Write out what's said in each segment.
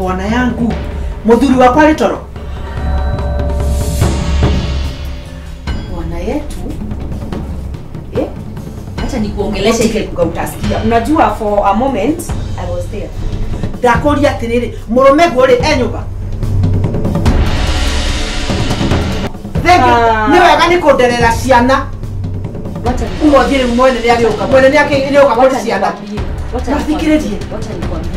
Bwana yangu, muthuri wakwa ari toro. Bwana yetu. Eh? Acha nikuongeleshe ile lugha utasikia. Unajua for a moment I was there. Ndakuria atiriri, murume guo ri e nyumba. Ni wega ni kunderera ciana. Umuthi riu mwene ni agĩũka. Mwene ni agĩũka kũrĩ ciana. Wathikĩrĩrie. Wacha nikwambie.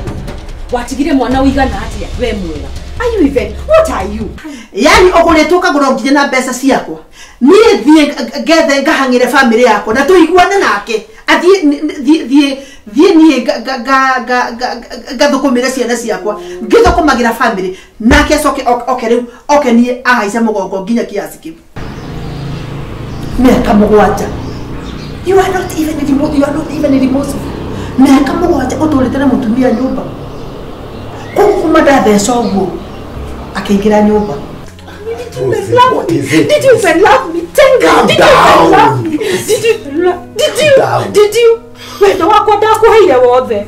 Watigire mwana uigana atia we mwega. Are you even? What are you? Yani ũgũrĩtwo ũkagũra nginya na mbeca ciakwa. Niĩ thiĩ ngethe ngahang'ĩre family yakwa na tũiguane nake. Athiĩ thiĩ thiĩ niĩ ngathũkũmĩre ciana ciakwa. Ngĩthũkũmagĩra family nake acoke oke rĩu oke niĩ ahaice mũgongo nginya kiasi kĩu. Mĩaka mũgwanja. You are not even remote, you are not even remorseful. Mĩaka mũgwanja ũtũrĩte na mũtumia nyũmba. Kuma ndatheca ũguo akĩingĩra nyũmba. Did you even love me? Tenga, did you even love me? Did you? Wendo wakwa ndakuheire wothe.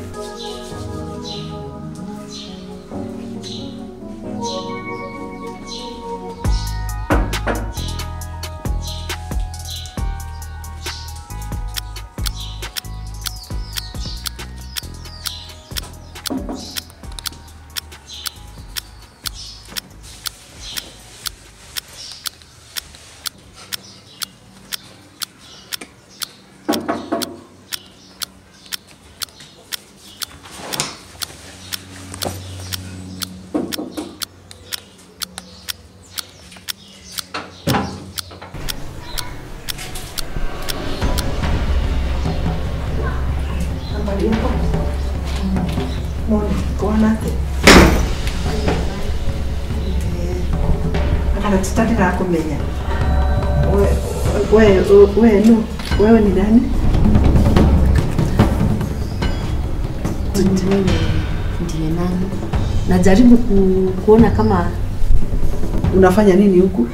Wewe ni nani? Wewe ndiye nani? Najaribu kuona kama unafanya nini huku?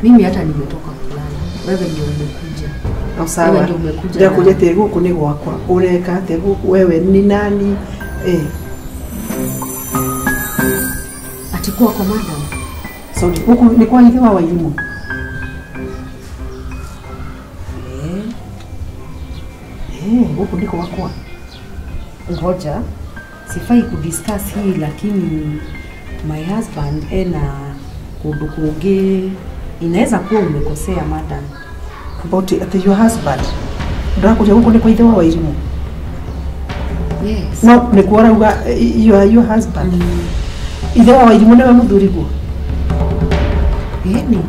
Mimi hata nimetoka kulala. Wewe ndio umekuja. No, sawa. Wewe ndio umekuja. Ndakuja huku ni gwakwa. Ureka ate huku wewe ni nani? Eh. Atikuwa kwa madam. Sorry, huku ni kwa ithe wa Wairimu. Huku ndiko wakwa. Ngoja, sifai kudiscuss hii lakini my husband ena kundu kungi inaweza kuwa umekosea madam. About at your husband. Ndakuja huku ni kwa ithe wa Wairimu. Yes. No, ni kuora uga you are your husband. Ithe wa Wairimu niwe muthuri guo. Yeni.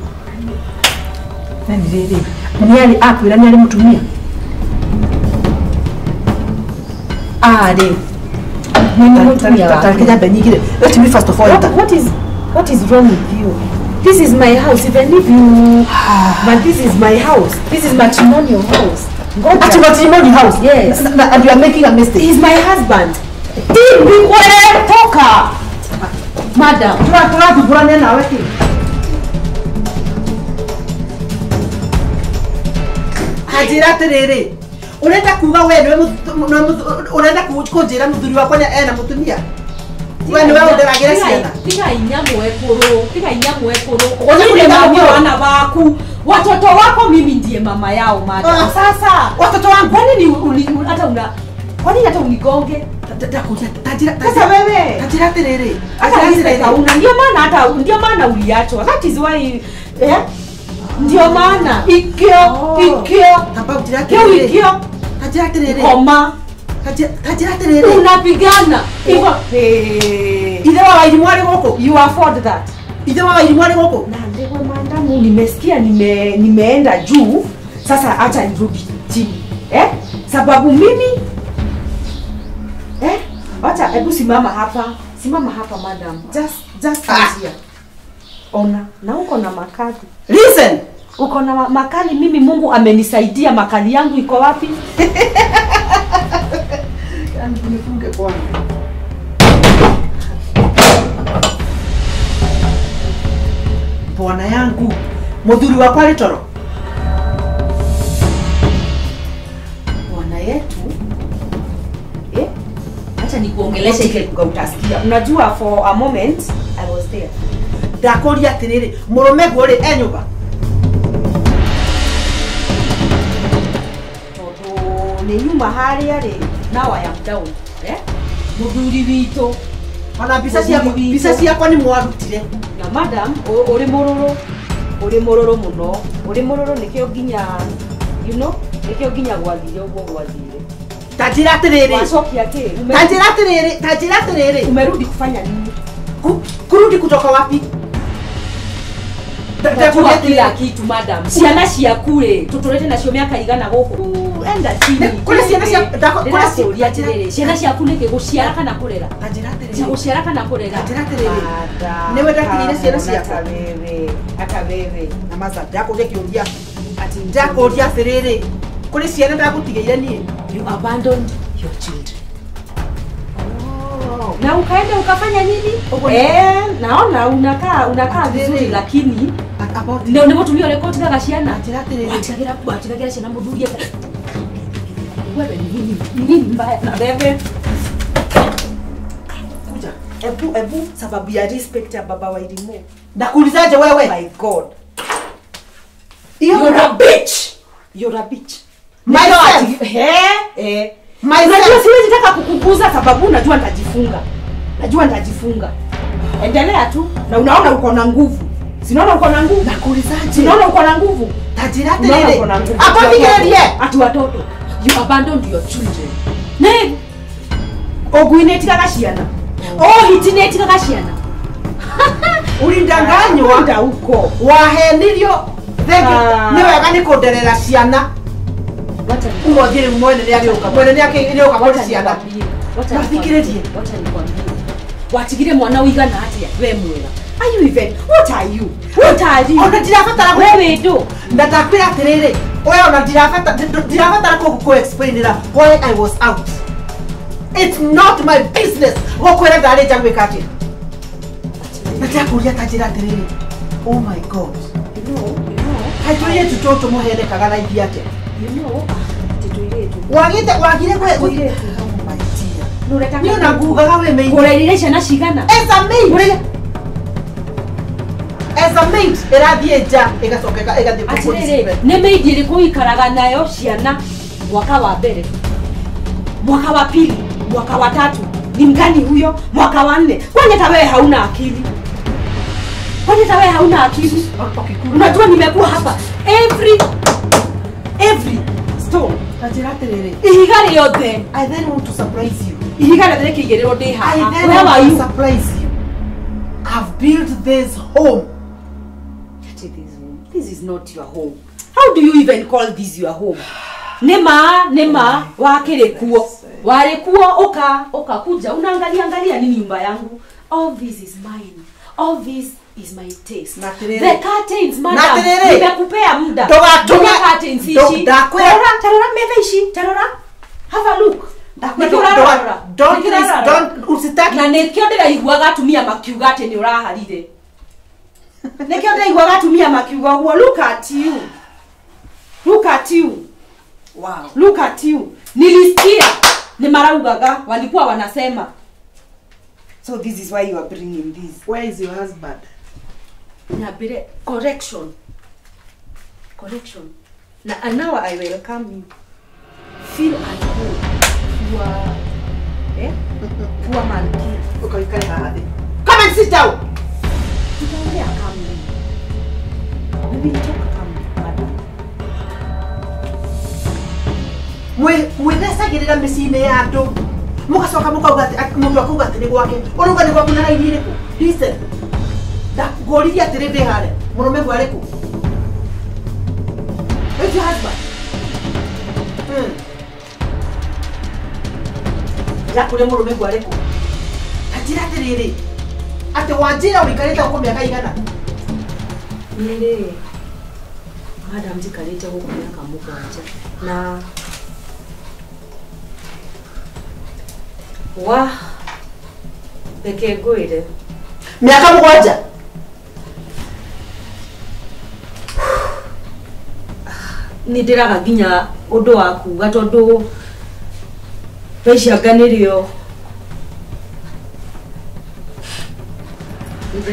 Nani riri? Ni ari akwira ni ari mutumia. Are. Let me first of all. What is wrong with you? This is my house. Even if you, but this is my house. This is matrimonial house. At matrimonial house. Yes. And you are making a mistake. He's my husband. Toka. Madam. Urenda kuga we niwe urenda kunjira muthuri wakwa ena mutumia we niwe underagira ciana tiga inyamu ekuru tiga inyamu ekuru wana baku watoto wako mimi ndiye mama yao madam. Sasa watoto wangu kwa nini hata una kwa nini hata unigonge? Sasa wewe tajira tiriri hata una ndio maana hata ndio maana uliachwa. That is why eh ndio maana ikio ikio ikio koma unapigana hivyo. Ithe wa Wairimu ari guku. You afford that. Ithe wa Wairimu ari guku. Na ndio mandamu nimesikia nimeenda juu sasa acha nirudi chini. Eh? Sababu mimi eh acha hebu simama hapa. Simama hapa madam. Just here. Ona na uko na makali. Listen. Uko na makali. Mimi Mungu amenisaidia, makali yangu iko wapi? Yaani nifunge kwanza. Bwana yangu, muthuri wakwa ari toro. Bwana yetu. Eh? Acha nikuongeleshe. Nitakuongelesha ile lugha utasikia. Unajua for a moment I was there. Ndakuria atiriri, murume guo ri e nyumba. Tondu ni nyuma haria ri, now I am down. Eh? Muthuri witũ. Ona mbica ciakwa ni mwarutire. Na madam, uri mururu. Uri mururu muno. Uri mururu nikio nginya, you know, nikio nginya gwathire uguo gwathire. Tanjira atiriri. Wacokia ati. Tanjira atiriri, tanjira atiriri. Umerudi kufanya nini? Kurudi kutoka wapi? Ndakuria kila kitu madam. Ciana ciaku ri, tuturete nacio miaka igana guku. Enda chini. Kuri ciana cia ndakũria atiriri. Ciana ciaku niki guciara kana kurera? Tanjira atiriri. Guciara kana kurera? Tanjira atiriri. Niwe ndatigire ciana ciakwa. Wewe, ata wewe. Na maza ndakuria kiuria. Ati ndakuria atiriri. Kuri ciana ndagutigeire nie. You abandoned your children. Oh. Na ukaenda ukafanya nini? Naona unakaa vizuri lakini ndio nimutumia ule koti daga ciana. Watigagira ciana muthuri. Wewe ni nini mbaya na wewe? Kuja. Ebu sababu ya respect ya baba wa Irimo. Nakuulizaje wewe? My God. You're a bitch. You're a bitch. Myself. Unajua siwezi taka kukuguza sababu najua nitajifunga. Najua nitajifunga. Endelea tu na unaona uko na nguvu. Sinaona uko na nguvu. Nakuulizaje? Sinaona uko na nguvu. Tajira terere. Hapo nigerie. Ati watoto. You abandoned your children. Ne. Oguinetigaga ciana. Oh, hitinetigaga ciana. Ulindanganywa nda huko. Wahenirio. Thank you. Ni wega ni kunderera ciana. Umuthire mwene ni agĩũka. Mwene ni agĩũka kũrĩ ciana. Wathikĩrĩrie. Wacha nikwambie. Watigire mwana uigana atia we mwega. Are you even? What are you? What are you? Ona ndirabatara wewe ndo. Ndakwĩra atĩrĩrĩ. Oya ona ndirabatara kũkũ explainira why I was out. It's not my business. Gũkwĩra ndarĩ nja gwĩka atĩa. Ndakuria tanjĩra atĩrĩrĩ. Oh my God. You know. Kaitũrĩe tũtũ mũhenekaga na ithiĩ atĩa. You know, tituiretu. Wagire kwe. Oh my dear. Nureta. Ni ona ngugaga we mei. Kureire ciana cigana. As a maid. As a maid irathie nja igacoka igathie Atiriri, ni maid iriku ikaraga nayo ciana mwaka wa mbere. Mwaka wa pili, mwaka wa tatu. Ni mgani huyo? Mwaka wa nne. Kwani hata wewe hauna akili? Kwani hata wewe hauna akili? Unajua nimekuwa hapa every stone. Tanjira atiriri. Ihiga rĩothe. I then want to surprise you. Ihiga rĩothe rĩkĩigĩrĩrwo ndĩ haha. I then want to surprise you. I've built this home. This is not your home. How do you even call this your home? Nema wakĩrĩ kuo. Warĩ kuo uka kuja unaangalia angalia nini nyumba yangu. All this is mine. All this is my taste. The curtains, madam. Nimekupea muda. Toa curtains ici. Tarora metha ici. Tarora. Have a look. Don't usitaki. Na nikio ndiraiguaga atumia makiuga ati ni uraharire. Nikio ndiraiguaga atumia makiuga uguo. Look at you. Look at you. Wow. Look at you. Nilisikia ni maraugaga walikuwa wanasema. So this is why you are bringing this. Where is your husband? Nyabire correction. Correction. Na and now I welcome you. Feel at home. You are poor malkia. Okay, you can't have it. Come and sit down. Tutaongea calmly. We will talk calmly, madam. Mwithecagĩrĩra mĩciĩ-inĩ ya andũ. Mũgacoka mũkauga atĩ mũndũ akauga atĩ nĩ gwake. Ũrauga nĩ gwaku na raini ĩrĩkũ? Listen. Ndakũririe atĩrĩ ndĩ harĩa. Mũrũme guo arĩ kũ? Where's your husband? Ndakũria mũrũme guo arĩ kũ? Ta njĩra atĩrĩrĩ. Atĩ wanjĩra ũikarĩte gũkũ mĩaka igana? Niĩ rĩ, madam njikarĩte gũkũ mĩaka 7 na wa reke ngwĩre mĩaka 7 nĩ ndĩraga nginya ũndũ wa kuga tondũ thaa ici anga nĩrĩo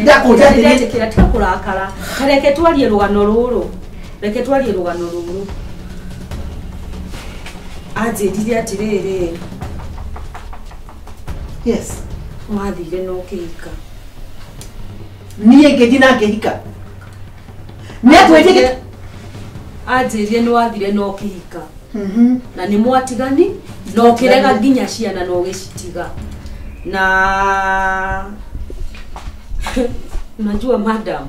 Ndakũria atĩrĩrĩ. Ndĩretĩkĩra tiga kũrakara. Ta reke twarie rũgano rũrũ. Reke twarie rũgano rũrũ. Anjĩrire atĩrĩrĩ. Yes. Wathire na ũkĩhika. Niĩ ngĩthiĩ na ngĩhika. Nĩakwĩrire. Anjĩrire nĩ wathire na ũkĩhika. Na nĩ mwatigani na ũkĩrega nginya ciana na ũgĩcitiga. Na unajua madam,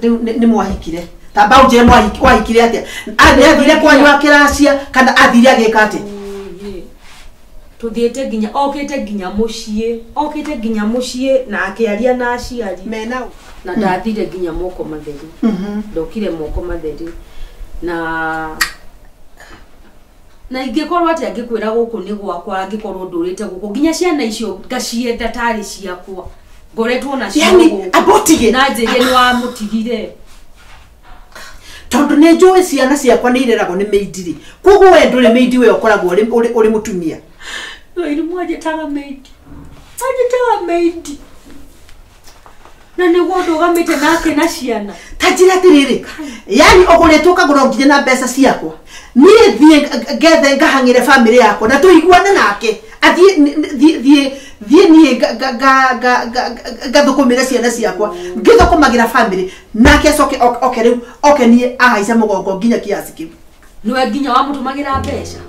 rĩu nĩ mwahikire. Tamba ũnjĩre wahikire atĩa? Nĩ athire kwanyu akĩracia kana athire agĩka atĩa? Tuthiĩte nginya okĩte nginya mũciĩ, okĩte nginya mũciĩ na akĩaria na aciari. Mena na ndathire nginya moko matheri. Ndokire moko matheri. Na ingĩkorwo atĩ angĩkwĩra gũkũ nĩ gwakwa, angĩkorwo ndũrĩte gũkũ nginya ciana icio ngacienda tarĩ ciakwa. Ngoretwo nacio Yani gũkũ. Abotige. Na njĩrie nĩ wamũtigire. Tondũ nĩ njũĩ ciana ciakwa nĩ ireragwo nĩ maid-rĩ. Koguo we ndũrĩ maid, we ũkoragwo ũrĩ mũtumia. Irimũ anjĩtaga maid. Anjĩtaga maid. Na nĩguo ndũgamĩte nake na ciana. Ta njĩra atĩrĩrĩ, yani ũgũrĩtwo ũkagũrwo nginya na mbeca ciakwa. Niĩ thiĩ ngethe ngahang'ĩre bamĩrĩ yakwa na tũiguane nake. Athiĩ thiĩ thiĩ niĩ ngathũkũmĩre ciana ciakwa. Ngĩthũkũmagĩra bamĩrĩ nake acoke oke rĩu oke niĩ ahaice mũgongo nginya kiasi kĩu. Nĩwe nginya wamũtũmagĩra mbeca.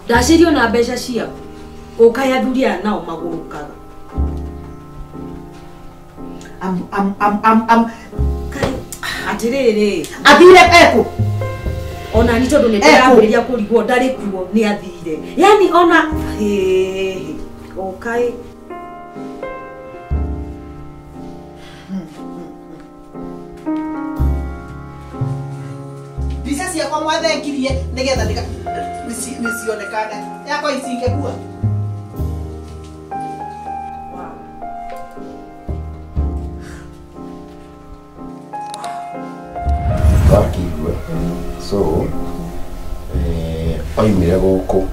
Ndacirio na mbeca ciaku. Ũkahe athuri aya nao magũrũkaga. Am Atĩrĩrĩ. Athire ekũ? Ona ni tondũ nĩ ndĩrambĩrĩria kũrigwo ndarĩ kuo nĩ athire. Yani ona ũkaĩ. Mbica ciakwa mwathengirie nĩgetha nĩcionekane. Yakwa icingĩkua. Wakigua. So oimire gũkũ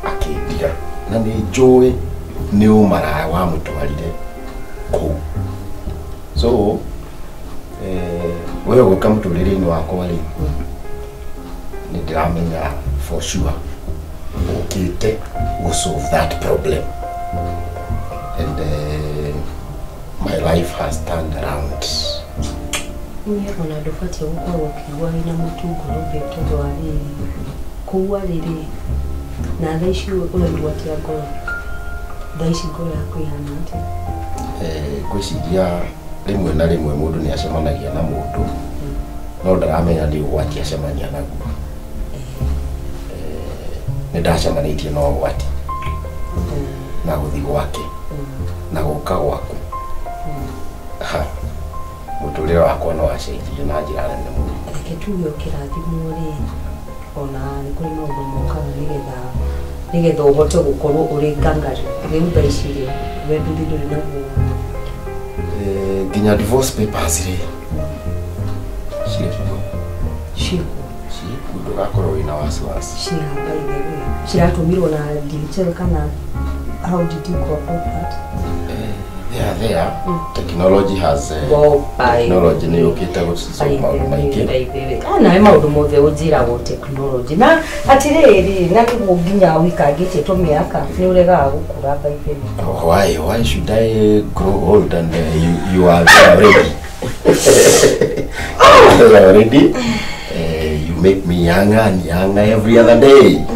akĩndiga na nĩ njũĩ nĩ ũmaraya wamũtwarire kũu. So we ũgũka mũtũrĩre-inĩ wakwa rĩ, nĩ ndĩramenya for sure ũkĩte gũ solve that problem and my life has turned around. Niĩ ona ndũbatiĩ gũkorwo ũkĩigua wĩna mũtu ngoro babe tondũ wa rĩrĩ kũu arĩ rĩ na thaa ici ũraigua atĩa ngoro? Thaa ici ngoro yaku ĩhana atĩa? Ngwĩciria rĩmwe na rĩmwe mũndũ nĩ acemanagia na mũndũ no ndaramenya nĩ ũgwati acemania naguo. Nĩ ndacemanĩtie na ũgwati na gũthiĩ gwake na gũka gwaku. Mũtũrĩre wakwa no wacenjirie na njĩra nene mũno. Reke tuge ũkĩrathimwo rĩ, ona nĩ kũrĩ maũndũ mokaga nĩgetha ũhote gũkorwo ũrĩ ngangari. Rĩu thaa ici rĩ, we nduthi ndũrĩ naguo. Nginya divorce papers rĩ cirĩ kuo. Ciĩkuo? Ciĩkuo, ndũgakorwo wĩna wasiwasi. Ciĩ by the way. Ciratũmirwo na DHL kana how did you go about that? They are there. Technology has technology nĩ yũkĩte gũcisolve maũndũ maingĩ. Nawe maũndũ mothe ũnjĩragwo technology na atĩrĩrĩ na nĩguo nginya ũikangĩtie tũmĩaka nĩ ũregaga gũkũra by the way. Why should I grow old and you are there already? Already? You make me younger and younger every other day.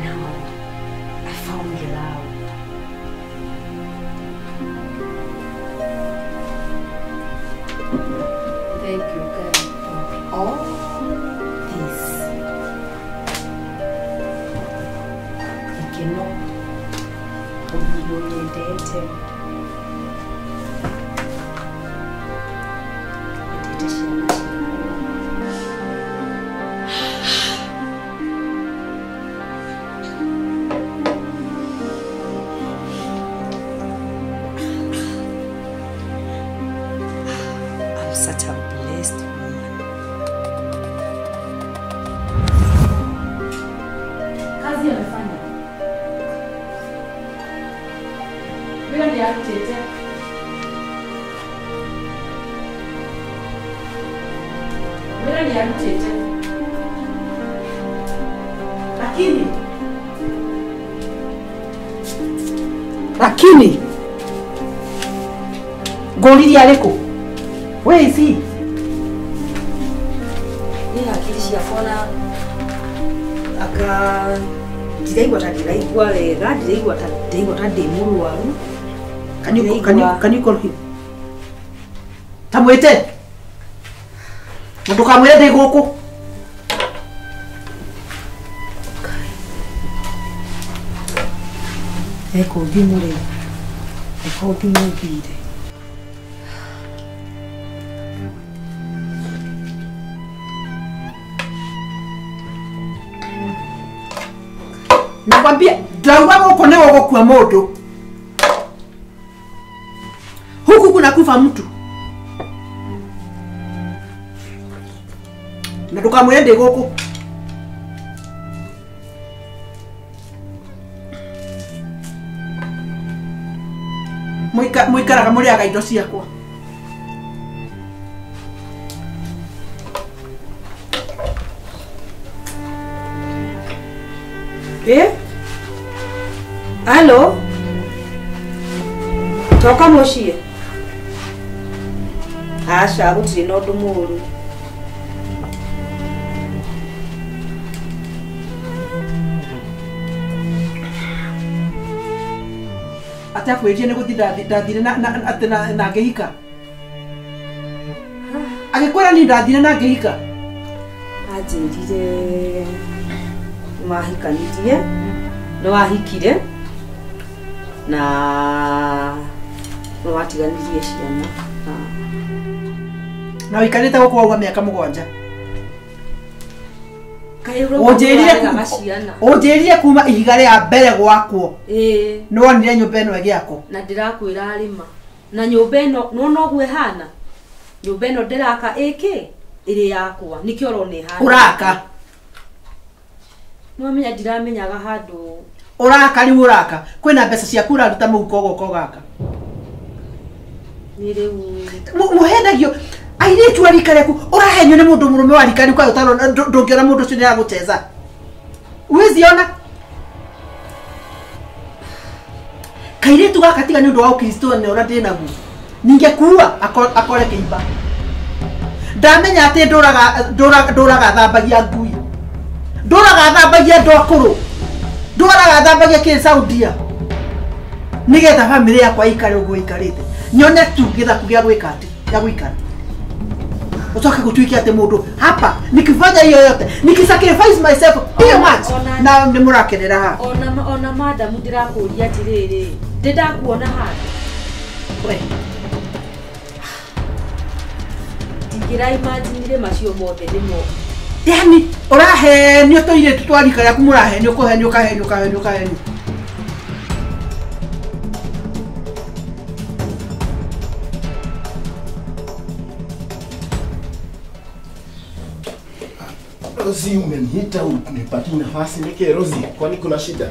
Now I found love. Thank you, God, for all this. Ikeno, obiyonyendete. I'm such a blessed woman. Kazi amefanya. Bila ni arutite. Bila ni arutite. Lakini ngũririe arĩkũ? Where is he? Ni hakiri ciakwa na aka ndiraigua ta ndiraigua wega, ndiraigua ta ndĩ mũrwaru. Can you call him? Ta mwĩte. Na ndũkamwĩre ndĩ gũkũ. Eko thimũ rĩu. Eko thimũ mbire. Nakwambia ndauga gũkũ nĩ gũgũkua mũndũ. Huku kuna kufa mtu. Na ndũkamwĩre ndĩ gũkũ. Mũikaraga mũrĩaga indo ciakwa. Eh? Halo? Toka mũciĩ? Aca, gũtirĩ na ũndũ mũũru. Atĩ akwĩrire nĩ gũthiĩ ndathire atĩ na ngĩhika. Agĩkwĩra niĩ ndathire na ngĩhika. Anjĩrire nĩwahikanirie, nĩwahikire na nĩwatiganirie ciana. Na wĩikarĩte gũkũ wauga mĩaka 7. Ũnjĩrire kuma ihiga rĩa mbere gwakwo. Nĩwonire nyũmba ĩno ĩgĩakwo. Na ndĩrakwĩra arĩma. Na nyũmba ĩno nĩwona ũguo ĩhana? Nyũmba ĩno ndĩraka ĩkĩ? Ĩrĩ yakwa. Nĩkĩo ũrona ĩhana. Ũraka. Nĩwamenya ndiramenyaga handũ. Ũraka rĩu ũraka. Kwĩna mbeca ciaku ũraruta mũhuko ũgoka ũgaka. Nĩ rĩu. Mũhendagio airĩtu a rika rĩaku ũrahenio nĩ mũndũ mũrũme wa rika rĩu kaĩ ũtarona ndũngĩona mũndũ ũcio nĩaragũcheza. Wĩziona? Kairĩtu gaka tiga nĩ ũndũ wa ũkristo na ũrĩa ndĩ naguo. Ningĩkua akore kĩimba. Ndamenya atĩ ndũraga thambagia ngui. Ndũraga thambagia andũ akũrũ. Ndũraga thambagia kĩ Saudia. Nĩgetha bamĩrĩ yakwa ĩikare ũguo ĩikarĩte. Nyone tu gĩthaku gĩa gwĩka atĩ, gĩa gũikara. Utoke kutuikia ate mundu hapa nikifanya hiyo yote nikisacrifice myself hiyo much na ni murakenera ha ona madam ndirakuria atiriri ndindakuona handu we ndingira imagine macio mothe nimo yani urahenio tuiretu twarika rĩaku mũrahenio kũhenio kahenio kahenio kahenio. Rozi, umeniita unipatie nafasi nike Rozi, kwani kuna shida?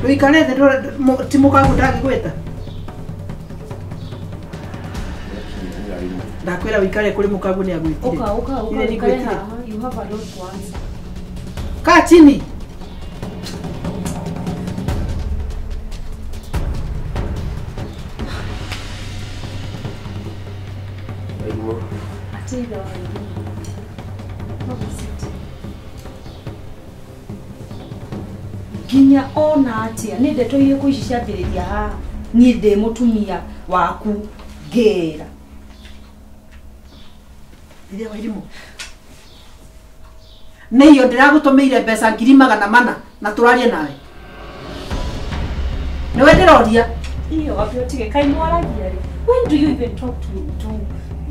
Wikare thĩ ti mũkagu ndangĩgwĩta. Ndakwĩra wikare kũrĩ mũkagu nĩ agwĩtire. Ũka ũka ũka wikare haha, you have a lot to answer. Kaa chini. Ithe wa Irimũ. Have a seat. Nginya ona atia nĩ ndeto irĩkũ ici ciambĩrĩria haha niĩ ndĩ mũtumia waku ngĩra. Ithe wa Irimũ. Nĩ iyo ndĩragũtũmĩire mbeca 400,000 na tũrarie nawe. Nĩwe ndĩroria. Iyo wambia ũtige kaĩ mwaragia rĩ. When do you even talk to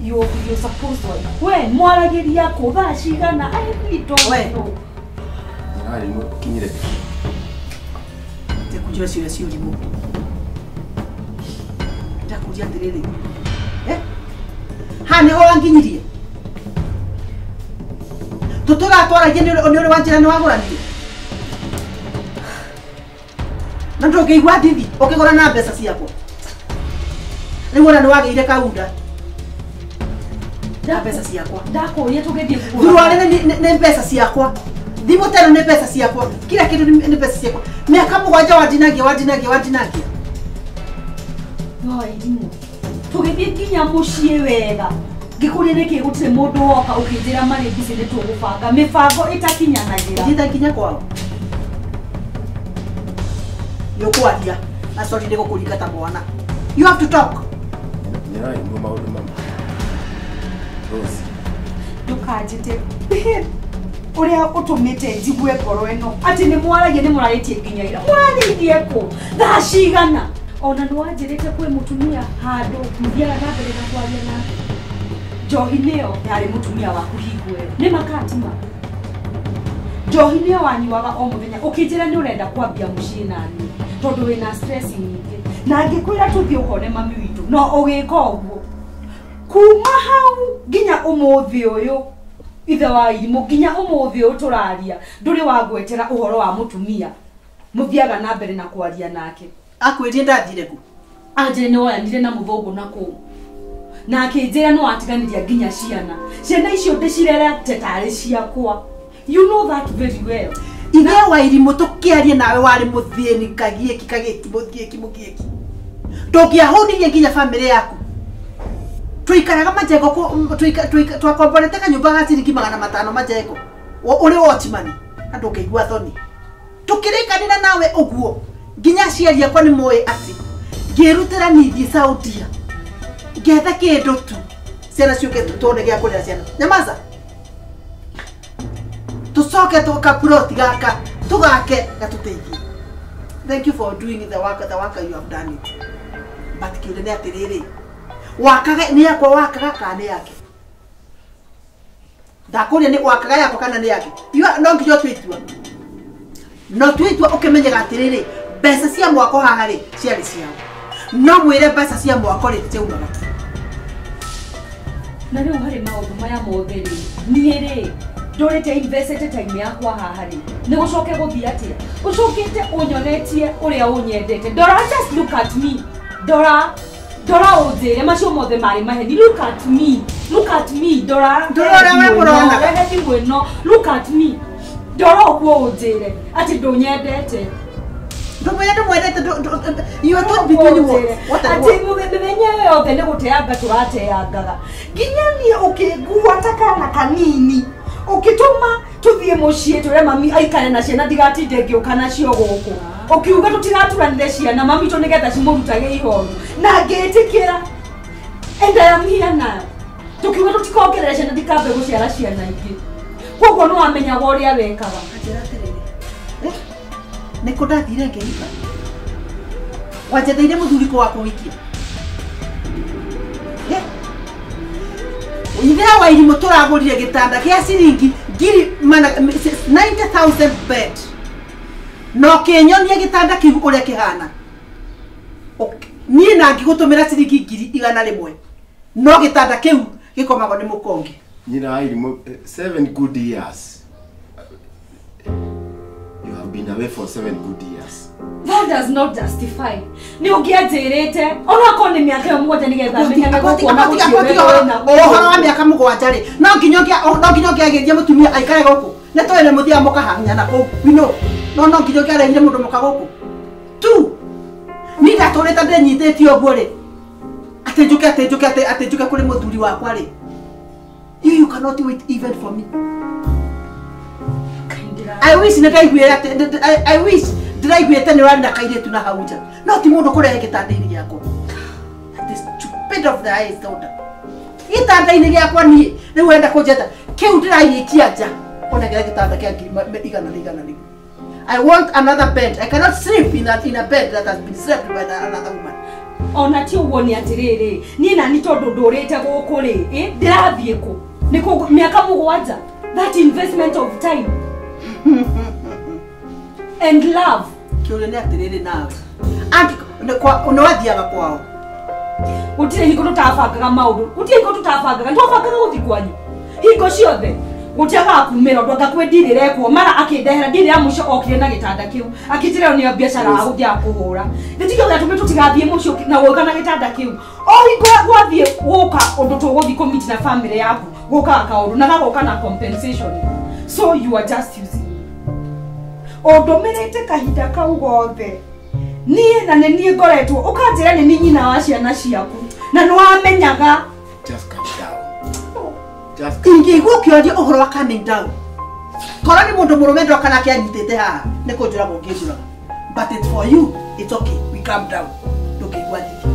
your supposed wife? When mwaragĩria kũ thaa cigana? I really don't know. Nyina wa Irimũ ũkinyire. Ndĩkũnjĩra ciũria cia ũrimũ. Ndakũria atĩrĩrĩ. Haha nĩho wanginyirie. Tũtũratwaragia nĩ ũrĩ wa njĩra nĩ wagũranirie. Na ndũngĩigua ndithi ũkĩgũra na mbeca ciakwa. Rĩu ona nĩ wagĩire kaunda. Na mbeca ciakwa. Ndakũria tũgĩthiĩ kũgũra. Thuruarĩ nĩ mbeca ciakwa. Thimũ teno nĩ mbeca ciakwa. Kila kĩndũ nĩ mbeca ciakwa. Mĩaka 7 wandinagia. Wa Irimũ. Tũgĩthiĩ nginya mũciĩ wega. Ngĩkũria nĩkĩ gũtirĩ mũndũ woka ũkĩnjĩra marĩ busy nĩ tũgũbanga mĩbango ĩtakinyanagĩra. Thiĩte nginya kwao. Nĩũkwaria. Na sorry nĩ gũkũringa ta mwana. You have to talk. Nyina wa Irimũ maũndũ mamwe. Rose. Ndũkanjĩte ũrĩa ũtũmĩte njigue ngoro ĩno atĩ nĩ mwaragia nĩ mũrarĩtie nginya ira. Mũrarĩirie kũ? Thaa cigana? Ona nĩ wanjĩrĩte kwĩ mũtumia handũ mũthiaga na mbere na kwaria nake. Njohi nĩyo yarĩ mũtumia waku hingo ĩyo. Nĩ makatima. Njohi nĩyo wanyuaga o mũthenya ũkĩnjĩra nĩ ũrenda kwambia mũciĩ naniĩ tondũ wĩna stress nyingĩ. Na ngĩkwĩra tũthiĩ ũkone mami witũ no ũgĩka ũguo. Kuma hau nginya ũmũthĩ ũyũ ithe wa Irimũ nginya ũmũthĩ ũyũ tũraria ndũrĩ wangwetera ũhoro wa mũtumia mũthiaga na mbere na kwaria nake. Akwĩrie ndathire kũ? Anjĩre nĩ woyanire na mũthũngũ na kũu. Na akĩnjĩra no atiganĩria nginya ciana. Ciana icio ndĩcirerete tarĩ ciakwa. You know that very well. Ithe wa Irimũ tũkĩaria nawe warĩ mũthĩni kagiĩki kagiĩki mũthiĩki mũgiĩki. Ndũngĩahũnirie nginya bamĩrĩ yaku. Tũikaraga majengo twakomborete kanyũmba ga ciringi 500 majengo. Ũrĩ watchman na ndũngĩigua thoni. Tũkĩrĩkanĩra nawe ũguo nginya aciari akwa nĩ moĩ atĩ ngĩrutĩra nithiĩ Saudia ngetha kĩndũ tu ciana ciũke tuone gĩa kũrĩa ciana. Nyamaza. Tũcoke tũkaploti gaka tũgake gatũteithie. Thank you for doing the work you have done it. But kĩũria nĩ atĩrĩrĩ, wakaga nĩ yakwa wakaga kana nĩ yake? Ndakũria nĩ wakaga yakwa kana nĩ yake? No nginya ũtue itua. No tue itua ũkĩmenyaga atĩrĩrĩ, mbeca cia mwako haha rĩ ciarĩ ciao. No mwĩre mbeca cia mwako rĩ ciaumaga. Na rĩu harĩ maũndũ maya mothe rĩ, niĩ rĩ ndũrĩte investete time yakwa haha rĩ nĩ gũcoke gũthiĩ atĩa? Ũcokete ũnyonetie ũrĩa ũnyendete. Ndora, just look at me. Ndora ũnjĩre macio mothe marĩ maheni. Look at me. Look at me. Ndora. Ndora ũrĩa we mũronaga. Rehe thimũ ĩno. Look at me. Ndora ũguo ũnjĩre atĩ ndũnyendete. Ndũmwendete you are not between what and atĩ mĩthenya ĩyo yothe nĩ gũteanga tũrateangaga. Nginya niĩ ũkĩngua ta kana kanini ũkĩtũma tũthiĩ mũciĩ tũre mami aikare na ciana ndigatinde ngĩũka nacio gũkũ. Ũkiuga tũtigaturanĩre ciana mami tũ nĩgetha cimũrutage ihoru. Na ngĩtĩkĩra. And I am here now. Tũkiuga tũtikongerere ciana ndikambe gũciara ciana ingĩ. Koguo nĩ wamenyaga ũrĩa wekaga. Anjĩra atĩrĩrĩ. Nĩ kũ ndathire ngĩhika? Wanjetheire mũthuri kũ wa kũhikia? Ithe wa Irimũ tũragũrire gĩtanda kĩa ciringi 90,000 bed. Na ũkĩnyonia gĩtanda kĩu ũrĩa kĩhana. Niĩ na ngĩgũtũmĩra ciringi 100,000. No gĩtanda kĩu gĩkomagwo nĩ mũkonge. Nyina wa Irimũ 7 good years. You have been away for 7 good years. That does not justify. Nĩ ũngĩanjĩrĩte onakorwo nĩ mĩaka ĩyo 7 nĩgetha menyage gũkuona gũtirĩ ũhoro wa mĩaka 7 rĩ no nginya ũngĩagĩria mũtumia aikare gũkũ nĩ tũĩ nĩ mũthiaga mũkahang'ana kũu we know no nginya ũngĩarehire mũndũ mũka gũkũ tu niĩ ndatũrĩte ndĩnyitĩtie ũguo rĩ atĩ njũke atĩ njũke atĩ njũke kũrĩ mũthuri wakwa rĩ You cannot wait even for me. I wish I wish ndiraiguĩte nĩ ũrarĩ na kairĩtu na hau nja. No ti mũndũ kũrehe gĩtanda-inĩ gĩakwa. The stupid of the highest order. Gĩtanda-inĩ gĩakwa niĩ rĩu wenda kũnjeta kĩu ndĩragĩikia nja. Onegera gĩtanda kĩa 100,000. I want another bed. I cannot sleep in a bed that has been slept by another woman. Ona ti ũguo nĩ atĩrĩrĩ, niĩ nani tondũ ndũrĩte gũkũ rĩ, ndĩrathiĩ kũ? Nĩ kũ mĩaka 7, that investment of time and love. Kĩũria nĩ atĩrĩrĩ nawe. Angĩ nĩ wathiaga kwao. Gũtirĩ hingo tũtabangaga maũndũ. Gũtirĩ hingo tũtabangaga. Nĩtwabangaga gũthiĩ kwanyu. Hingo ciothe. Gũtiagaga kumĩra ũndũ anga kwĩ ndiri ĩrekwo mara akĩndehera ndiri ya mũico okire na gĩtanda kĩu akĩnjĩra nĩyo biacara agũthiaga kũhũra nĩtikĩo gĩatũmire tũtigathiĩ mũciĩ na gũka na gĩtanda kĩu o hingo gwathiĩ gũka ũndũ tũgũthiĩ kũmeet na family yaku gũkaga kaũndũ na gagoka na compensation, so you are just using me. Ũndũmĩrĩte kahinda kau gothe niĩ na nĩ niĩ ngoretwo ũkanjĩra nĩ niĩ nyina wa ciana ciaku na nĩwamenyaga. Just calm down. Ingĩigua ũkĩoria ũhoro wa coming down. Korwo nĩ mũndũ mũrũme ndoka nake anyitĩte haha nĩ kũnjũraga ũngĩnjũraga. But it's for you, it's okay, we calm down. Ndũkĩigua thithi.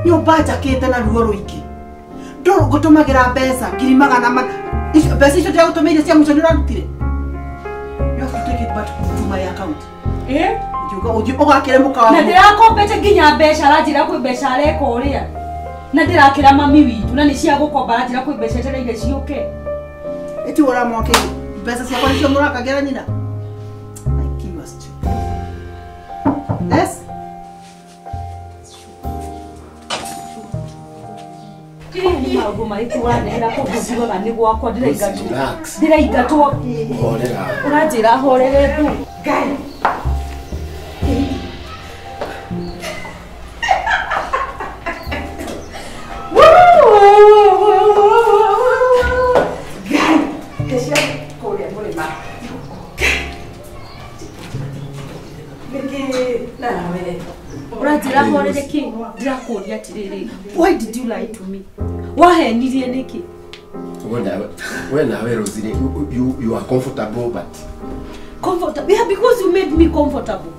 Nyũmba njakĩte na ruo rũingĩ. Ngũtũmagĩra mbeca 400,000. Mbeca icio ndĩragũtũmĩire cia mũico nĩ ũrarutire. You have to take it back to my account. Ũgakĩre mũkawa. Na ndĩrakombete nginya mbeca aranjĩra kwĩ mbeca areka ũrĩa. Na ndĩrakĩra mami witũ na nĩ cia gũkomba aranjĩra kwĩ mbeca etereire ciũke. Ĩti ũramwakĩire mbeca ciakwa nĩcio mũrakagĩra nyina. Like you are stupid. Yes? Nĩ maũndũ marĩkũ ũrandehera kũndũ njugaga nĩ gwakwa ndĩraingatwo. Horera. Ũranjĩra horere tu. Ngai. Why did you lie to me? Wahenirie nĩkĩ? We nawe Rosie, you are comfortable but comfortable. Yeah, because you made me comfortable.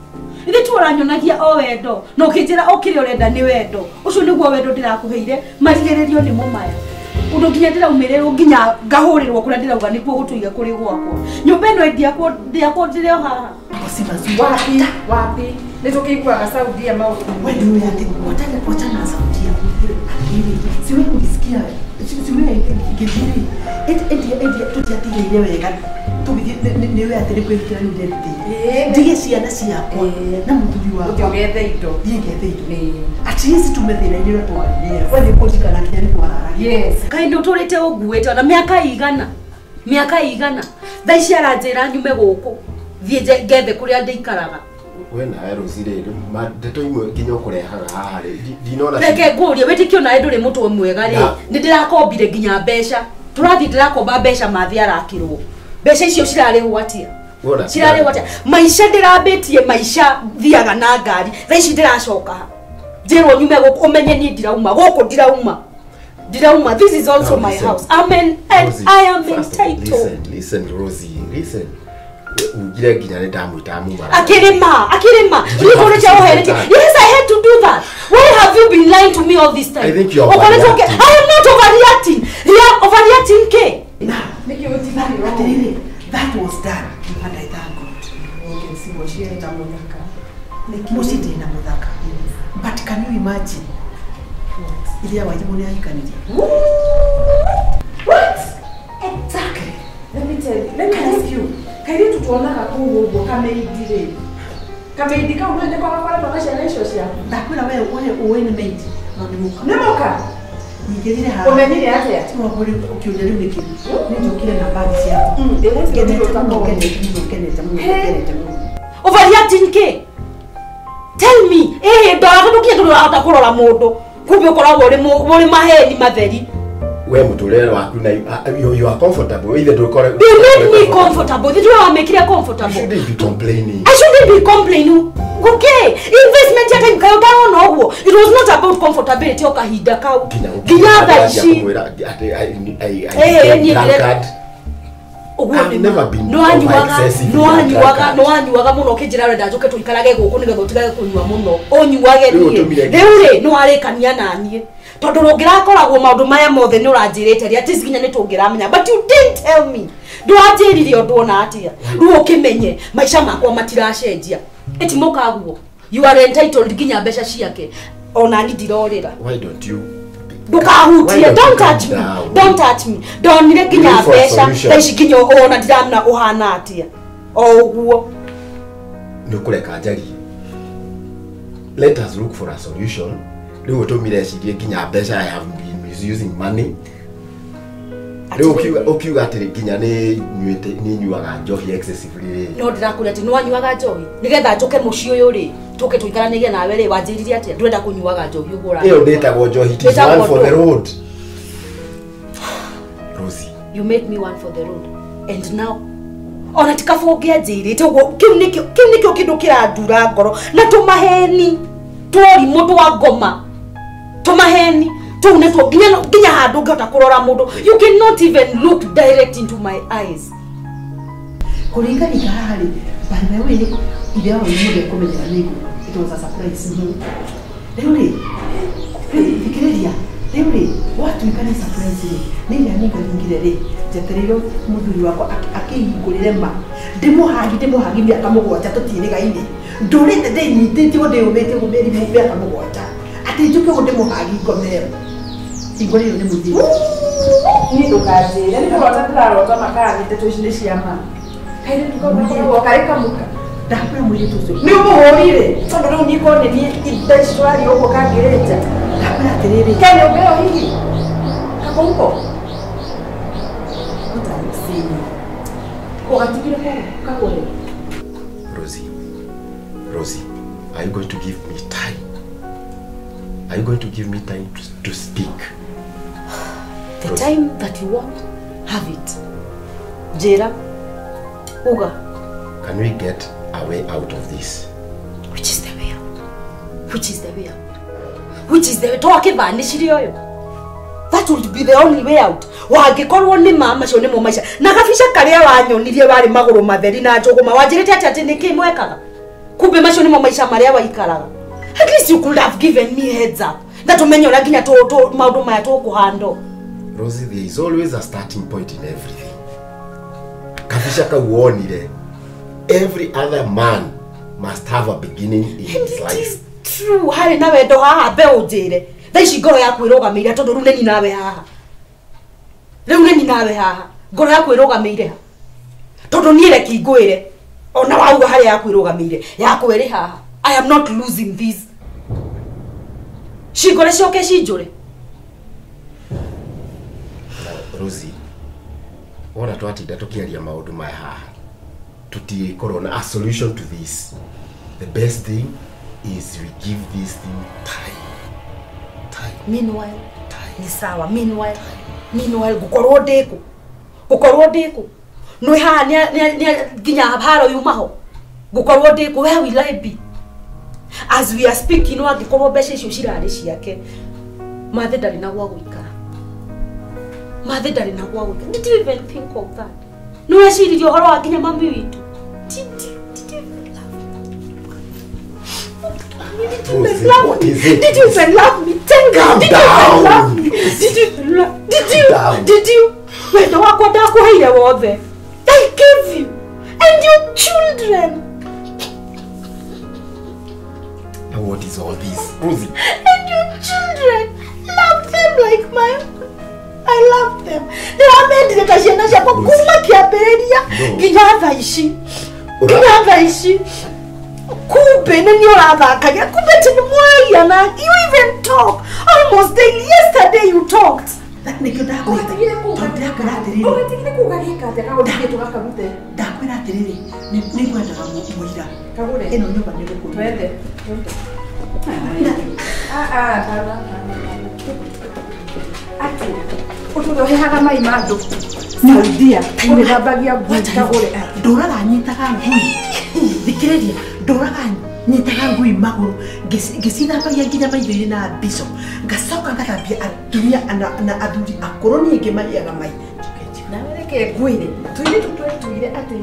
Ithe tu ũranyonagia o wendo na ũkĩnjĩra o kĩrĩa ũrenda nĩ wendo. Ũcio nĩguo wendo ndĩrakũheire marigĩrĩrio nĩmo maya. Ũndũ nginya ndĩraumĩrĩrwo nginya ngahũrĩrwo kũrĩa ndĩrauga nĩkuo gũtũiga kũrĩ gwakwa. Nyũmba ĩno ĩndiakwo ndĩrĩ o haha. Wapi wapi nĩtũkĩiguaga sauti ya maũndũ. Wewe ndio watana sauti ya siwe kulisikia siwe githiri eti tutiatigĩire wega tũgĩthiĩ nĩwe atĩ nĩ kwĩrutĩra rĩu ndĩrutĩire ndige ciana ciakwa na mũthuri wakwa ũthiĩ ũgethe indo thiĩ ngethe indo at least tume thĩna-inĩ ũrĩa twarĩ we nĩ kũririkana nginya nĩ twararagia. Yes. Kaĩ ndũtũrĩte ũnguĩte ona mĩaka igana thaa ici aranjĩra nyume gũkũ thiĩ ngethe kũrĩa ndĩikaraga. We nawe Rosie rĩ, ndeto imwe nginya ũkũrehaga haha rĩ, ndinona. Reke ngũrie wĩtĩkio nawe ndũrĩ mũtwe mwega rĩ, nĩ ndĩrakombire nginya mbeca. Tũrathiĩ ndĩrakomba mbeca mathi arakĩrwo. Mbeca icio cirarĩhwo atĩa? Cirarĩhwo atĩa? Maica ndĩrambĩtie maica thiaga na ngari. Thaa ici ndĩracoka ha. Njĩrwo nyume gũkũ ũmenye niĩ ndirauma gũkũ ndirauma. Ndirauma. This is also my house. Amen. And I am entitled. Listen, Rosie, listen. Ugire nginya nĩ ndamwĩta mumara. Akĩrĩma. Yes, I had to do that. Why have you been lying to me all this time? I think you are overreacting. I am not overreacting. You are overreacting, K. Now, that was done, and I thank God. But can you imagine? What? Exactly. Let me tell you. Let me ask you. Kairitu tuonaga kũu ũguo kameidi rĩ. Kameidi kau nĩ nĩko gakoretwo na ciana icio ciaku. Ndakwĩra we ũĩ nĩ maid no nĩ mũka. Nĩ mũka? Nyingĩrire haha. Ũmenyire atĩa? Ũkĩũria rĩu nĩkĩ? Nĩ njũkire na bagi ciakwa. Ngenete mũno. Overreacting kĩ? Tell me. Ndora tondũ nginya ndũrahota kũrora mũndũ. Kumbe ũkoragwo ũrĩ maheni matheri. We mũtũrĩre waku na you are comfortable either do correct. You made me comfortable. Did you want make it comfortable? You shouldn't be complaining. I shouldn't be complaining. Guke investment ya time kayo ndarona ũguo. It was not about comfortability o kahinda kau. Nginya thaa ici. No anyuaga muno kinjira renda njuke tuikarage guku nigetha utigage kunyua muno unyuage nie riu ri no arikania na nie tondu rungirakoragwo maundu maya mothe ni uranjirite ri at least nginya ni tungiramenya, but you didn't tell me. Ndwanjirire undu ona atia. Riu ukimenye maica makwa matiracenjia itimukaguo. You are entitled nginya mbeca ciake ona ni ndirorira. Why don't you Ndukahutie, don't touch me, don't touch me. Ndonire nginya mbeca thaa ici nginya ona ndiramenya uhana atia o uguo. Nĩ ũkũreka njarie. Let us look for a solution. Rĩu ũtũmire cirie nginya mbeca. I have been misusing money. Rĩu ũkiuga atĩrĩ nginya nĩ nyuĩte, nĩ nyuaga njohi excessively rĩ. No ndĩrakũria atĩ nĩ wanyuaga njohi nĩgetha njũke mũciĩ ũyũ rĩ tũke tũikaranĩrie nawe rĩ, wanjĩrire atĩa ndũrenda kũnyuaga njohi ũguo ũranyua? Ĩyo ndĩtagwo njohi, it is one for the road, Rosie. You made me one for the road and now ona ti kaba ũngĩanjĩrĩte ũguo. Kĩu nĩkĩo kĩndũ kĩrandura ngoro na tũmaheni tworimũ twa ngoma, tũmaheni tũu nĩtuo nginya handũ ũngĩhota kũrora mũndũ. You cannot even look direct into my eyes. Kũringaringa haha rĩ, by the way, ithe wao nĩ mũndũ ekũmenyera nĩguo it was a surprise. Rĩu rĩ, thikĩrĩria, rĩu rĩ gwatuĩka nĩ surprise rĩ, nĩ iraningaringire rĩ, njetereire mũthuri wakwa akĩhingũrĩre ma ndĩmũhagi mĩaka 7 tũtiĩrĩgaine, ndũrĩte ndĩnyitĩtie ũguo ndĩyũmĩtie ũguo mĩeri mĩaka 7 atĩ njũke ũguo ndĩmũhagi ngomeo hingũrĩirwo nĩ mũthuri. Niĩ ndũkanjĩre nĩ kũrota ndĩrarota makara ndeto ici nĩ cia ma. Kairĩtu kau gakoragwo karĩ kamuka. Ndakwĩra mũirĩtu ũcio. Nĩ ũmũhũrire tondũ rĩu niĩ korwo nĩ niĩ thaa ici tũraria ũguo kangĩrĩte. Ndakwĩra atĩrĩrĩ. Ke nyũmba ĩyo hihi kako huko. What are you saying? Ũgatigire kũu kagũre. Rosie, Rosie, are you going to give me time? Are you going to give me time to speak? The time that you want, have it. Njĩra, uga. Can we get a way out of this? Which is the way out? Which is the way out? Which is the way? Twakĩvanĩcirie ũyũ. That would be the only way out. Wangĩkorwo nĩ ma macio nĩmo maica. Na gabica karĩa wanyonirie warĩ magũrũ matheri na njũgũma wanjĩrĩte atĩ atĩ nĩkĩ mwekaga? Kumbe macio nĩmo maica marĩa waikaraga. At least you could have given me heads up. Na tũmenye ũrĩa nginya maũndũ maya tũkũhandwo. Rosie, there is always a starting point in everything. Kabica kau wonire, every other man must have a beginning in his It life. is true. Harĩ na wendo haha mbeũ njĩre. Thaa ici ngoro yaku ĩrũgamĩire tondũ rĩu nĩ nawe haha. Rĩu nĩ nawe haha. Ngoro yaku ĩrũgamĩire ha? Tondũ niĩ reki ngwĩre. Ona wauga harĩa yaku ĩrũgamĩire. Yakwa ĩrĩ haha. I am not losing this. Cingore cioke cinjũre. Now, Rosie, wona twatinda tũkĩaria maũndũ maya haha, tũtiĩkorwo na a solution to this. The best thing is we give this thing time. Time. Meanwhile, Time. Ni sawa. Meanwhile ngũkorwo ndĩkũ? Ngũkorwo ndĩkũ? Nĩ haha nĩ nginya haro yumaho. Ngũkorwo ndĩkũ? Where will I be? As we are speaking, no angĩkorwo mbeca icio cirarĩ ciake, mathe ndarĩ na gwa gũikara. Mathe ndarĩ na gwa gũikara. Did you even think of that? Nĩ weciririe ũhoro wa nginya mami witũ? Did you even love me? Did you even Rosie, love what me? is it? Did you even love me? Tell me. Calm Did you even down. love me? Did you even love? Did you? Down. Did you? Wendo wakwa ndakuheire wothe. I gave you and your children. Now what is all this? Rosie. And your children, love them like my own. I love them. Ndĩramendire ta ciana ciakwa kuma kĩambĩrĩria No. nginya thaa ici, nginya thaa ici. Kumbe nĩ niĩ ũrathakagia, kumbe ti nĩ mwaria na you even talk almost daily. Yesterday you talked. Nĩkĩo ndakwĩra, tondũ ndakwĩra atĩrĩrĩ. Ũgatigire kũu gagĩka atĩa kagũrithie tũgakarute? Ndakwĩra atĩrĩrĩ, nĩ ngwendaga mũira Kagũre. ĩno nyũmba nĩ gũkũria. Twende. Ah ah, baba. Ati, ũtũre ũhehaga mai ma andũ. Saudia, ũgĩthambagia ngui kagũre. Ndũraga nyitaga ngui, thikĩrĩria, ndũraga. Nyitaga ngui maguru ngĩcithambagia nginya maitho-inĩ na mbico. Ngacoka ngathambia atumia na athuri akũrũ niĩ ngĩmaheaga mai. Nawe reke ngwĩre tũirĩtu twetuire atĩ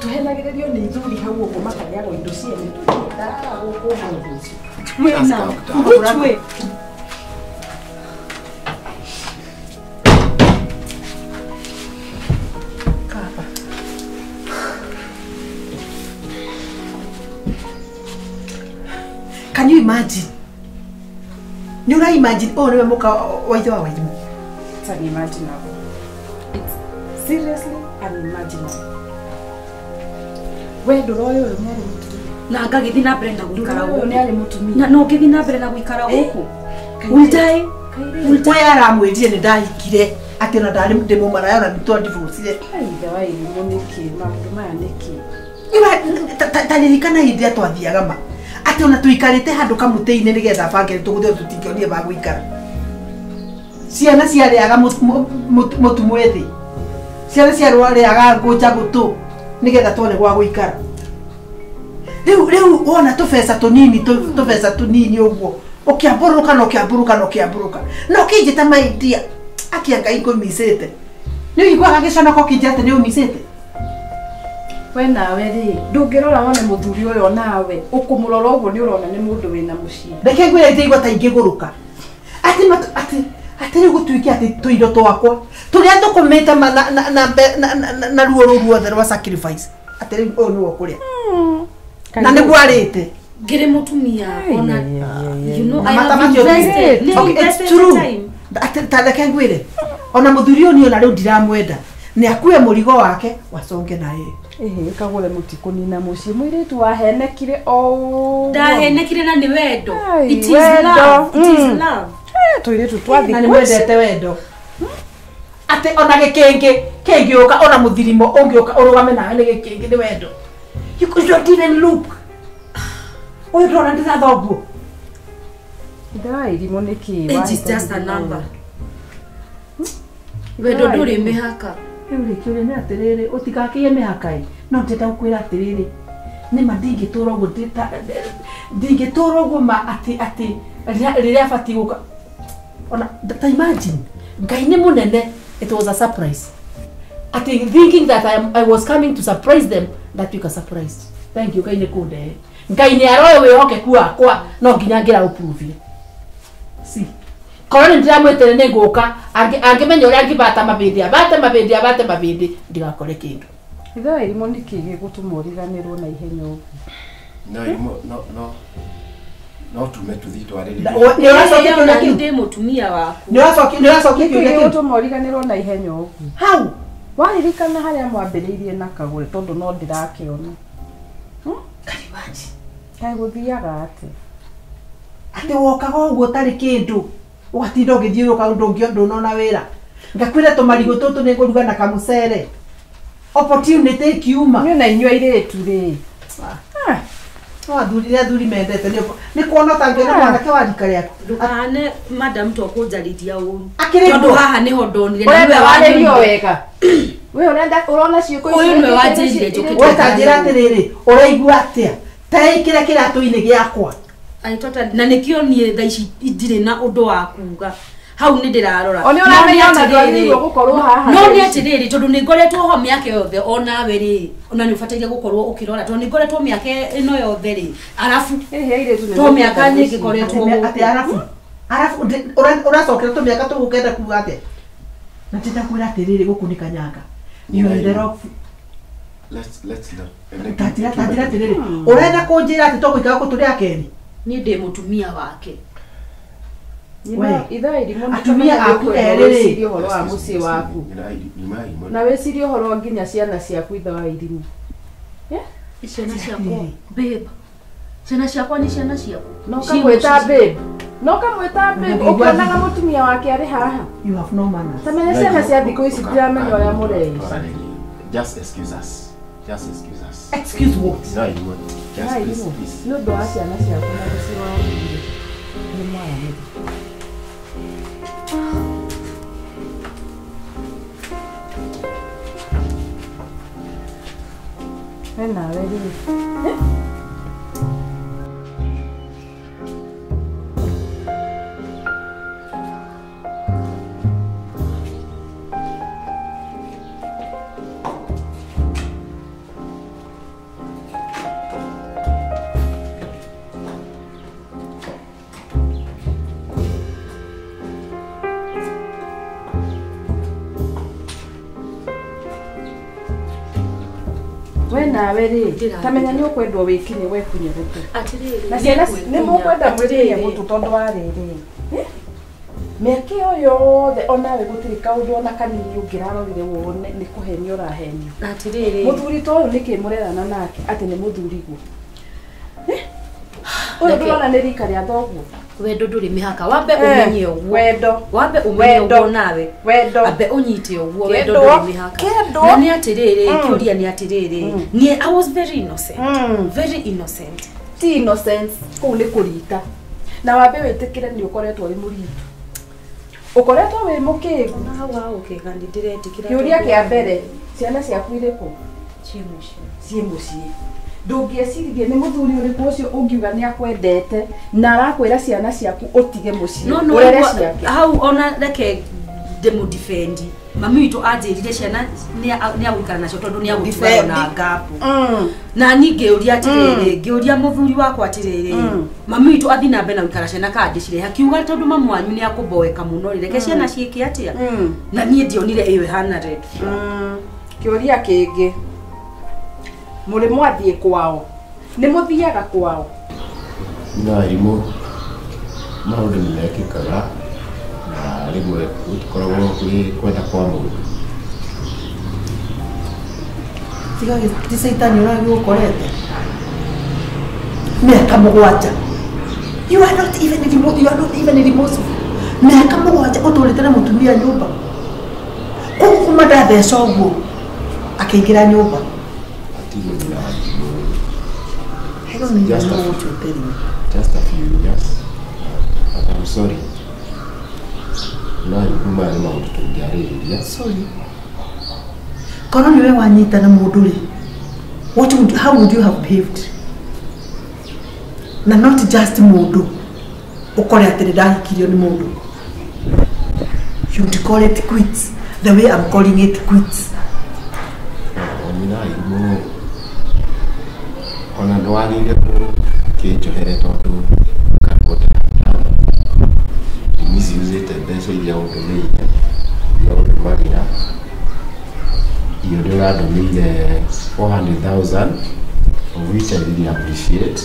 tũhenagĩrĩrio nĩ ithuri hau ũguo makarĩagwo indo ciene tũtiendaga gũkũ mũndũ ũcio. Mwena. Which way? Kaba. Can you imagine? Nĩ ũra imagine ũyũ nĩwe mũka wa ithe wa Wairimũ? It's unimaginable. It's seriously unimaginable. We ndũroĩ ũyũ nĩ arĩ mũtumia. Na ngagĩthiĩ na mbere na gũikara Ndũroĩ ũyũ nĩ gũkũ. arĩ mũtumia. Na no ngĩthiĩ na mbere na gũikara gũkũ. Will die. Will die. We aramwĩrire nĩ ndahikire atĩ ona ndarĩ ndĩ mũmaraya ona nĩ twandivorcire. Ithe wa Irimũ nĩkĩ? Maũndũ maya nĩkĩ? Ta ririkana hĩndĩ ĩrĩa twathiaga ma atĩ ona tũikarĩte handũ kamũtĩ-inĩ nĩgetha bange tũgũthiĩ tũtingĩonire ba gũikara. Ciana ciarĩaga mũtu mwĩthĩ. Ciana ciarĩaga ngũnja gũtũ nĩgetha tuone gwa gũikara. Rĩu wona tũbeca tũnini tũbeca tũnini ũguo ũkĩambũrũka na ũkĩambũrũka na ũkĩambũrũka na ũkĩnjĩta my dear akia Ngai ngũmicĩte. Nĩ ũiguaga gĩconoko ũkĩnjĩra atĩ nĩ ũmicĩte? We nawe rĩ ndũngĩrora wone mũthuri ũyũ nawe ũkũmũrora ũguo nĩ ũrona nĩ mũndũ wĩna mũciĩ. Reke ngwĩre ndĩigua ta ingĩgũrũka atĩ atĩ rĩu gũtuĩke atĩ tũindo twakwa tũrĩa tũkũmĩte ma na ruo rũu ruothe rwa sacrifice atĩ rĩu ũyũ nĩwe ũkũrĩa na nĩguo arĩte. Ngĩrĩ mũtumia ona you know I Mata have macio invested. Nĩ Okay, it's invested true. time. Atĩ ta reke ngwĩre ona mũthuri ũyũ niĩ ona rĩu ndiramwenda nĩ akue mũrigo wake waconge na yeye. Ĩhĩ kagũre mũtikũnina mũciĩ mũirĩtu wahenekire o Ndahenekire na nĩ wendo. Ai, It is wendo. love. It is love. Tũirĩtu twa Na nĩ thikũ ici. mwendete wendo atĩ ona gĩkĩngĩ kĩngĩũka ona mũthirimo ũngĩũka ũrũgame nawe nĩ gĩkĩngĩ nĩ wendo. You could not even look. Ũyũ ndĩrona ndĩrathoguo. Ithe wa Irimũ nĩkĩ? Age is just a number. Wendo ndũrĩ mĩhaka. Rĩu rĩ kĩũria nĩ atĩrĩrĩ ũtigakĩiye mĩhaka ĩ no ndĩrenda gũkwĩra atĩrĩrĩ nĩma ndingĩtũra ũguo ndingĩtũra ũguo ma atĩ rĩrĩa batiĩ gũka ona ta imagine Ngai nĩ mũnene. It was a surprise. Atĩ thinking that I was coming to surprise them that we surprised. Thank you Ngai nĩ kũndehe. Ngai nĩ aroĩ wĩhokeku wakwa no nginya ngĩra ũprove. See. Korwo nĩ ndĩramwĩtire nĩ ngũka angĩmenya ũrĩa angĩbata mabĩndĩ abate mabĩndĩ abate mabĩndĩ ndigakore kĩndũ. Ithe wa Irimũ nĩkĩ gĩgũtũma ũriganĩrwo na ihenya ũguo? No Irimũ no tume tũthiĩ twarĩrĩrie. Nĩ ũracokia kĩũria kĩu? Ndĩ mũtumia waku. Nĩ ũracokia Nĩkĩ kĩũria kĩu? gĩgũtũma ũriganĩrwo na ihenya ũguo? Hau. Waririkana harĩa mwambĩrĩirie na kagũre tondũ no ndĩrakĩona. Can you imagine? Kaĩ gũthiaga atĩa? Atĩ wokaga ũguo ũtarĩ kĩndũ ũgatinda ũgĩthiũrũrũka ndũnona wĩra. Ngakwĩra tũmarigũ tũtũ nĩ ngũruga na kamũcere. Opportunity ĩkiuma. Niĩ na inyuĩ airĩtu rĩ. No athuri nĩ athuri mendete nĩ kuona ũtangĩona mwanake wa rika rĩaku. Ndũkahane madam to kũnjarĩria ũru. Akĩrĩ Tondũ nguo. haha nĩho ndonire na Ũrenda nĩwe warĩrio wanjĩrire. wega. We ũrenda ũrona ciĩko Ũyũ nĩwe wanjĩrire njũkĩte. We ta njĩra atĩrĩrĩ ũraigua atĩa? Ta ĩkĩre kĩratũ-inĩ gĩakwa. I totally na nĩkĩo niĩ thaa ici ndirĩ na ũndũ wa kuga. Hau nĩ ndĩrarora. O nĩ ũramenya ona ndwagĩrĩirwo gũkorwo haha. No nĩ atĩrĩrĩ tondũ nĩ ngoretwo ho mĩaka yothe onawe rĩ ona nĩ ũbataire gũkorwo ũkĩrora tondũ nĩ ngoretwo mĩaka ĩno yothe rĩ arabu Ĩhĩ airĩtu nĩ to mĩaka nyingĩ ngoretwo Atĩ arabu arabu ũracokera tũmĩaka tũgũkenda kuga atĩa? Na ndĩrakwĩra atĩrĩrĩ gũkũ nĩ kanyanga. You are the rock. Let's not. Tatira atĩrĩrĩ ũrenda kũnjĩra atĩ tũgũikara gũkũ tũrĩ akerĩ? Niĩ ndĩ mũtumia wake. Ithe wa Irimũ nĩ Atumia aku erĩ rĩ. wĩcirie ũhoro wa mũciĩ waku. Na wĩcirie ũhoro nginya ciana ciaku ithe wa Irimũ. Ciana ciakwa babe. Ciana ciakwa nĩ ciana ciaku. No kamwĩta babe. No kamwĩta babe ũkĩonaga mũtumia wake arĩ haha. You have no manners. Ta menya ciana cia thikũ ici ndiramenya ũrĩa mũreici. Just excuse us. Just excuse us. Excuse what? No, you won't. Just please, please. Nĩ ũndũ wa ciana ciaku na mũciĩ wa mũthuri. Nĩ mwaranĩria. We nawe rĩ. nawe rĩ ta menya nĩ ũkwendwo wĩkinye wekunye gũtũ Atĩrĩrĩ. Na ciana nĩ mũkwenda mwĩkinye gũtũ tondũ wa rĩrĩ mĩaka ĩyo yothe onawe gũtirĩ kaũndũ ona kanini ũngĩrarorire wone nĩ kũhenio ũrahenio. Atĩrĩrĩ. Mũthuri ta ũyũ nĩkĩ mũrerana nake atĩ nĩ mũthuriguo? Ũyũ ndũrona nĩ rika rĩa thoguo. Wendo ndũrĩ mĩhaka wambe ũmenye ũguo. Wendo. Wambe ũmenye ũguo nawe. Wendo. Ambe ũnyite ũguo wendo ndũrĩ mĩhaka. Na nĩ atĩrĩrĩ kĩũria nĩ atĩrĩrĩ niĩ I was very innocent. Very innocent. Ti innocence kũu nĩ kũrita. Na wambe wĩtĩkĩre nĩ ũkoretwo wĩ mũritu. Ũkoretwo wĩ mũkĩgu. Na hau ha ũkĩga nĩ ndĩretĩkĩra. Kĩũria kĩa mbere ciana ciaku irĩ kũ? Ciĩ mũciĩ. Ciĩ mũciĩ. Ndũngĩeciririe nĩ mũthuri ũrĩkũ ũcio ũngiuga nĩ akwendete na arakwĩra ciana ciaku ũtige mũciĩ ũrere ciake. Hau ona reke ndĩmũdefend. Mami witũ anjĩrire ciana nĩ agũikara nacio tondũ nĩ agũtigana na ngapu. Na niĩ ngĩũria atĩrĩrĩ ngĩũria mũthuri wakwa atĩrĩrĩ mami witũ athiĩ na mbere na gũikara ciana kana ndĩcirehe akiuga tondũ mamu wanyu nĩ akũmboeka mũno rĩ reke ciana ciĩke atĩa. Na niĩ ndionire ĩyo ĩhana red flag. Kĩũria kĩngĩ mũrĩ mwathiĩ kwao nĩ mũthiaga kwao? Na irimũ maũndũ nĩ mekĩkaga na rĩmwe gũtikoragwo kwĩ kwenda kwa mũndũ. Tiga ti caitani ũragĩgũkorete mĩaka 7. You are not even remote, you are not even remorseful. Mĩaka 7 ũtũrĩte na mũtumia nyũmba. Koguo kuma ndatheca ũguo akĩingĩra nyũmba. I don't even know what you're telling me. Just a few years. But I'm sorry. No, you might not to get. Sorry. Korwo niwe wanyita na mũndũ rĩ, what would, how would you have behaved? Na not just mũndũ ũkore atĩ nĩ ndahikirio nĩ mũndũ. You would call it quits the way I'm calling it quits. Nyina irimũ ona ndwagĩrĩire kũkĩnjohere tondũ misuse mbeca iria ũndũmĩire iria ũndũmagĩra iyo nĩ ũrandũmĩire 400,000 of which I really appreciate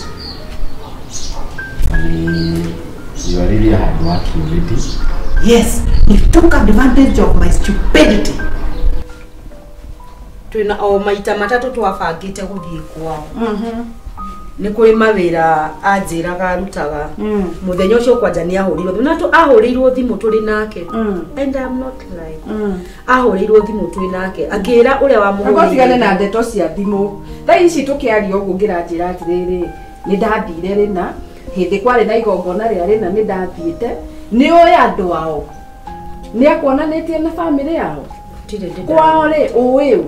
and you are really a hard working lady. Yes, you took advantage of my stupidity. Twina o maita matatũ twabangĩte gũthiĩ kwao. Nĩ kũrĩ mawĩra anjĩraga arutaga. Mũthenya ũcio kwanja nĩ ahũrĩirwo thimũ. Na ahũrĩirwo thimũ tũrĩ nake. And I'm not lying. Ahũrĩirwo thimũ twĩ nake. Akĩra ũrĩa wamũhũrĩire. Tigane na ndeto cia thimũ. Thaa ici tũkĩaria ũguo ngĩranjĩra atĩrĩrĩ nĩ ndathire rĩna hĩndĩ kwarĩ na igongona rĩa rĩna nĩ ndathiĩte nĩ ũĩ andũ ao nĩ akuonanĩtie na bamĩrĩ yao kwao rĩ ũĩ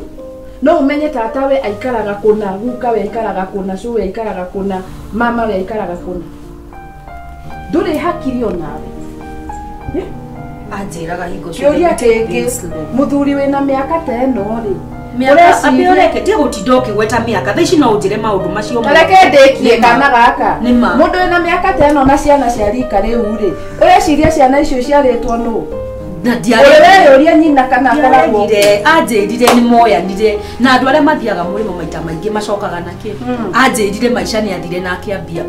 no umenye tata we aikaraga kũna guka we aikaraga kũna cũwe aikaraga kũna mama we aikaraga kũna ndũrĩ hakiri onawe. Anjĩraga hingo kĩũria kĩngĩ mũthuri wĩna mĩaka ta ĩno rĩ mĩaka ũreke tie gũtinda ũkĩgweta mĩaka thaa ici no ũnjĩre maũndũ macio. Reke ndĩkie kana gaka mũndũ wĩna mĩaka ta ĩno na ciana cia rika rĩu rĩ ũreciria ciana icio ciarĩtwo nũ? Ũrĩa nyina kana akoragwo anjĩrire nĩ moyanire na andũ arĩa mathiaga mũrĩmo maita maingĩ macokaga nakĩ anjĩrire maica nĩ athire na akĩambia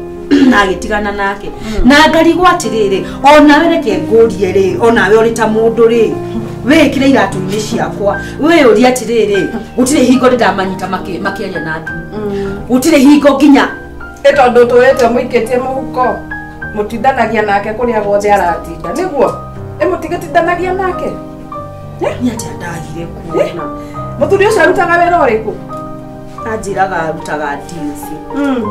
na agĩtigana nake na ngarigwo atĩrĩrĩ onawe reke ngũrie rĩ onawe ũrĩ ta mũndũ rĩ wĩkĩre iratũ-inĩ ciakwa wĩyũrie atĩrĩrĩ gũtirĩ hingo ndĩndamanyita makĩaria na thimũ gũtirĩ hingo nginya ĩ tondũ tũrĩte mũikĩtie mũhuko mũtindanagia nake kũrĩa guothe aratinda nĩguo ĩmũtigĩtindanagia nake nĩ atĩa ndagire kuona mũthuri ũcio arutaga wĩra ũrĩkũ? Anjĩraga arutaga deals.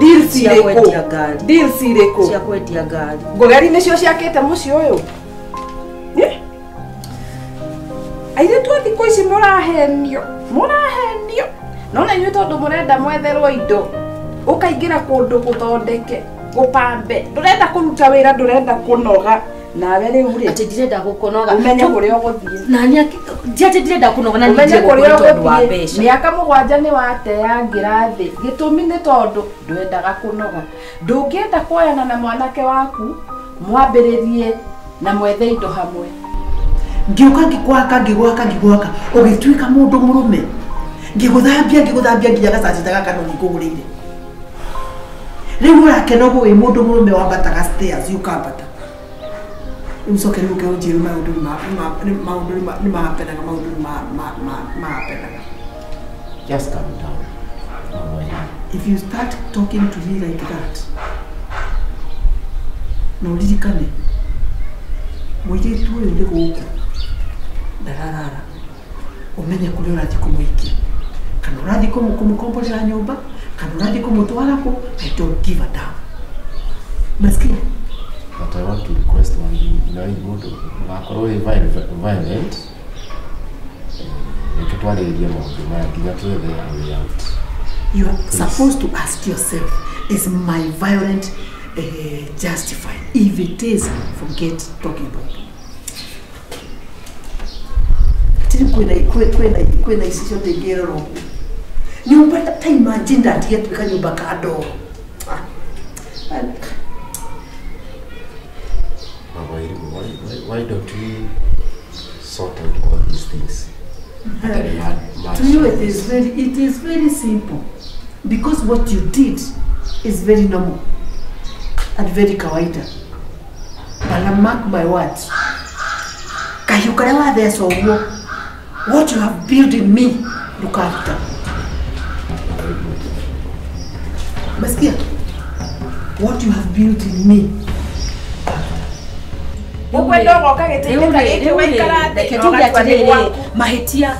Deals cia irĩkũ? kwendia ngari. Deals irĩkũ? Cia kwendia ngari. Ngũgeri nĩcio ciakĩte mũciĩ ũyũ. Airĩtu a thikũ ici mũrahenio mũrahenio no na inyuĩ tondũ mũrenda mwetherwo indo ũkaingĩra kũndũ gũthondeke gũpambe ndũrenda kũruta wĩra ndũrenda kũnoga nawe rĩu rĩ atĩ ndirenda gũkonoga ũmenye kũrĩa ũgũthiĩ na nĩ atĩ ndirenda kũnoga na ũmenye kũrĩa tondũ wa ũgũthiĩ mbeca mĩaka 7 nĩ wateangĩra thĩ gĩtũmi nĩ tondũ ndwendaga kũnoga ndũngĩenda kuoyana na mwanake waku mwambĩrĩrie na mwethe indo hamwe Ngĩũka ngĩgwaka ngĩgwaka ngĩgwaka ũgĩtuĩka mũndũ mũrũme Ngĩgũthambia nginya gacacita gaka no ngũgũrĩire. Rĩu ũrakena ũguo wĩ mũndũ mũrũme wambataga stairs ũkambata. Rĩu coke rĩu ũke ũnjĩre maũndũ nĩ mahapenaga maũndũ nĩ mahapenaga. Just calm down. If you start talking to me like that, na ũririkane mũirĩtu ũyũ nĩ gũkũ ndararara ũmenye kũrĩa ũrathiĩ kũmũikia kana ũrathiĩ kũmũkomborera nyũmba kana ũrathiĩ kũmũtwara kũ. I don't give a damn. Masikini. But I want to request one thing. Mũndũ wakorwo wĩ violent, reke twarĩrĩrie maũndũ maya nginya twethe a way out. You are supposed to ask yourself, is my violent justified? If it is, forget talking about it. Kwĩna ici ciothe ingĩrora ũguo. Nyũmba ta imagine ndatigatuĩka nyũmba ka ndoro. Why don't we sort out all these things? To you it is very simple, because what you did is very normal and very kawaida. But I mark my words, kahiũ karĩa watheca ũguo, what you have built in me, look after. Masikia, what you have built in me. Mahitia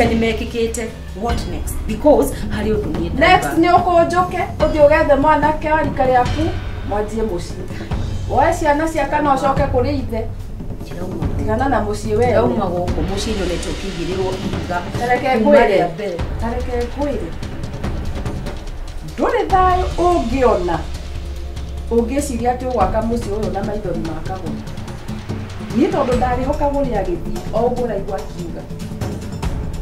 nĩ mekĩkĩte. What next? Because harĩ ũndũ niĩ next nĩ ũkũnjũke ũthiĩ ũgethe mwanake wa rika rĩaku mwanjie mũciĩ woe ciana cia kana ũcoke kũrĩ ithe tigana na mũciĩ we Ndirauma gũkũ mũciĩ nyonete ũkĩigĩrĩrwo ihiga. Tareke ngwĩre ndũrĩ thayũ ũngĩona ũngĩciria atĩ ũgwaka mũciĩ ũyũ na maithori ma Kagũrĩ. Niĩ tondũ ndarĩho Kagũrĩ agĩthiĩ o ũguo ũraigua akiuga.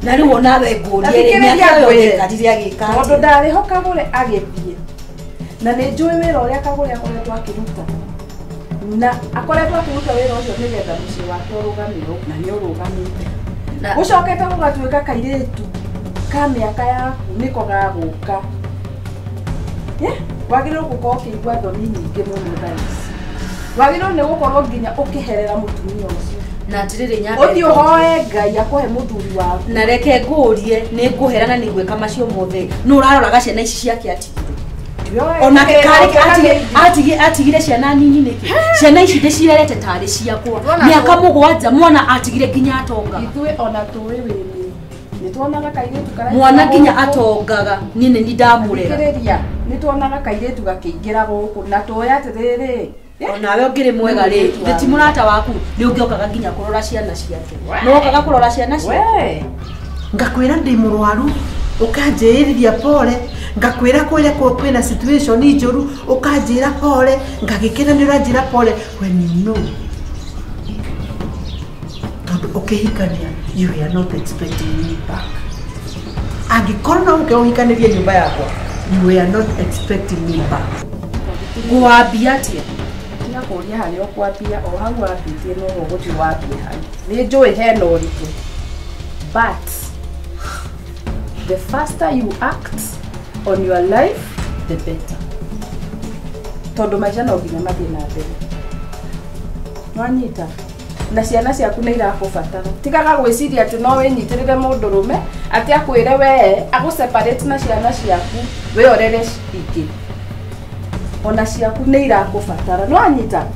Na rĩu onawe ngũrie rĩ, mĩaka ĩyo ũngĩikarire agĩka atĩa? Tondũ ndarĩho Kagũrĩ agĩthiĩ na nĩ njũĩ wĩra ũrĩa Kagũrĩ akoretwo akĩruta na akoretwo akĩruta wĩra ũcio nĩgetha mũciĩ wake ũrũgamĩrwo na nĩ ũrũgamĩte. Gũcokete gũgatuĩka kairĩtu ka mĩaka yaku nĩko gagũka. Wagĩrĩirwo gũkorwo ũkĩigua thoni nyingĩ mũno thaa ici. Wagĩrĩirwo nĩ gũkorwo nginya ũkĩherera mũtumia ũcio. Na atĩrĩrĩ nyambe ũthiĩ ũhoe Ngai akũhe mũthuri waku. Na reke ngũrie nĩ ngũhera na nĩ ngwĩka macio mothe. Nũ ũraroraga ciana ici ciake atigire? Onake karĩ atigire ciana nini nĩkĩ? Ciana ici ndĩcirerete tarĩ ciakwa. Mĩaka 7 mwana atigire nginya atonga. Ithuĩ ona tũĩ wĩ nĩ tuonaga kairĩtu karaingĩra mwana nginya atongaga niĩ nĩ ndamũrera. Thikĩrĩria, nĩ tuonaga kairĩtu gakĩingĩra gũkũ na tũĩ atĩrĩrĩ onawe ũngĩrĩ mwega rĩ ti mũrata waku nĩ ũngĩokaga nginya kũrora ciana ciake. Nĩ wokaga kũrora ciana ciake. Ngakwĩra ndĩ mũrwaru ũkanjĩrĩria pole, ngakwĩra kwĩra kwĩna situation njũru ũkanjĩra pole, ngagĩkena nĩ ũranjĩra pole when you know tondũ ũkĩhikania you are not expecting me back. Angĩkorwo no ũke ũhikanĩrie nyũmba yakwa, you are not expecting me back. Ngwambia atĩa? Tiga kũria harĩa ũkwambia o hau wambĩtie no ũgũthiĩ wambie hau. Nĩ njũĩ hena ũritũ, but the faster you act on your life the better. Tondũ maica no nginya mathiĩ na mbere. Nwanyita na ciana ciaku nĩ irakũbatara. Tigaga gwĩciria atĩ no wĩnyitĩrĩre mũndũrũme atĩ akwĩre wee agũ separate na ciana ciaku wĩorere ingĩ. Ona ciaku nĩ irakũbatara. Nwanyita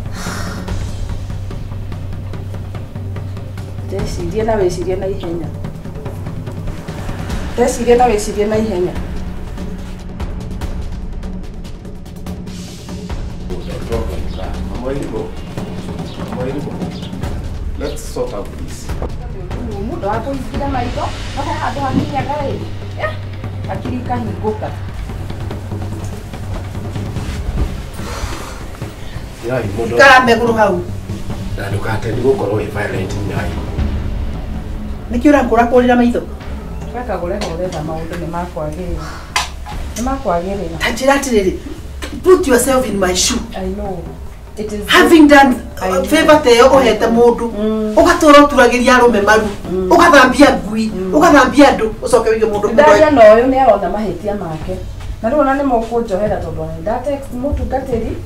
Ndecirie na wĩcirie na ihenya. Ndecirie na wĩcirie na ihenya. Let's sort out this. Mũndũ wa kũhingĩra maitho, no he handũ hakinyaga rĩ, hakiri ikahingũka. Ikara megũrũ hau. Na ndũkatende gũkorwo wĩ violent nai. Nĩkĩ ũrakũrakũrĩra maitho? Wekagũre horetha maũndũ nĩ makwagĩrĩra. Nĩ makwagĩrĩra. Ta njĩra atĩrĩrĩ, put yourself in my shoe. I know. Having done favor te yo uhete mundu ugatura uturagiria arume maru ugathambia ngui ugathambia andu ucoke wige mundu ndaria na uyu ni arona mahitia make na riu ona ni mukunjohera tondu nda text mutungatiri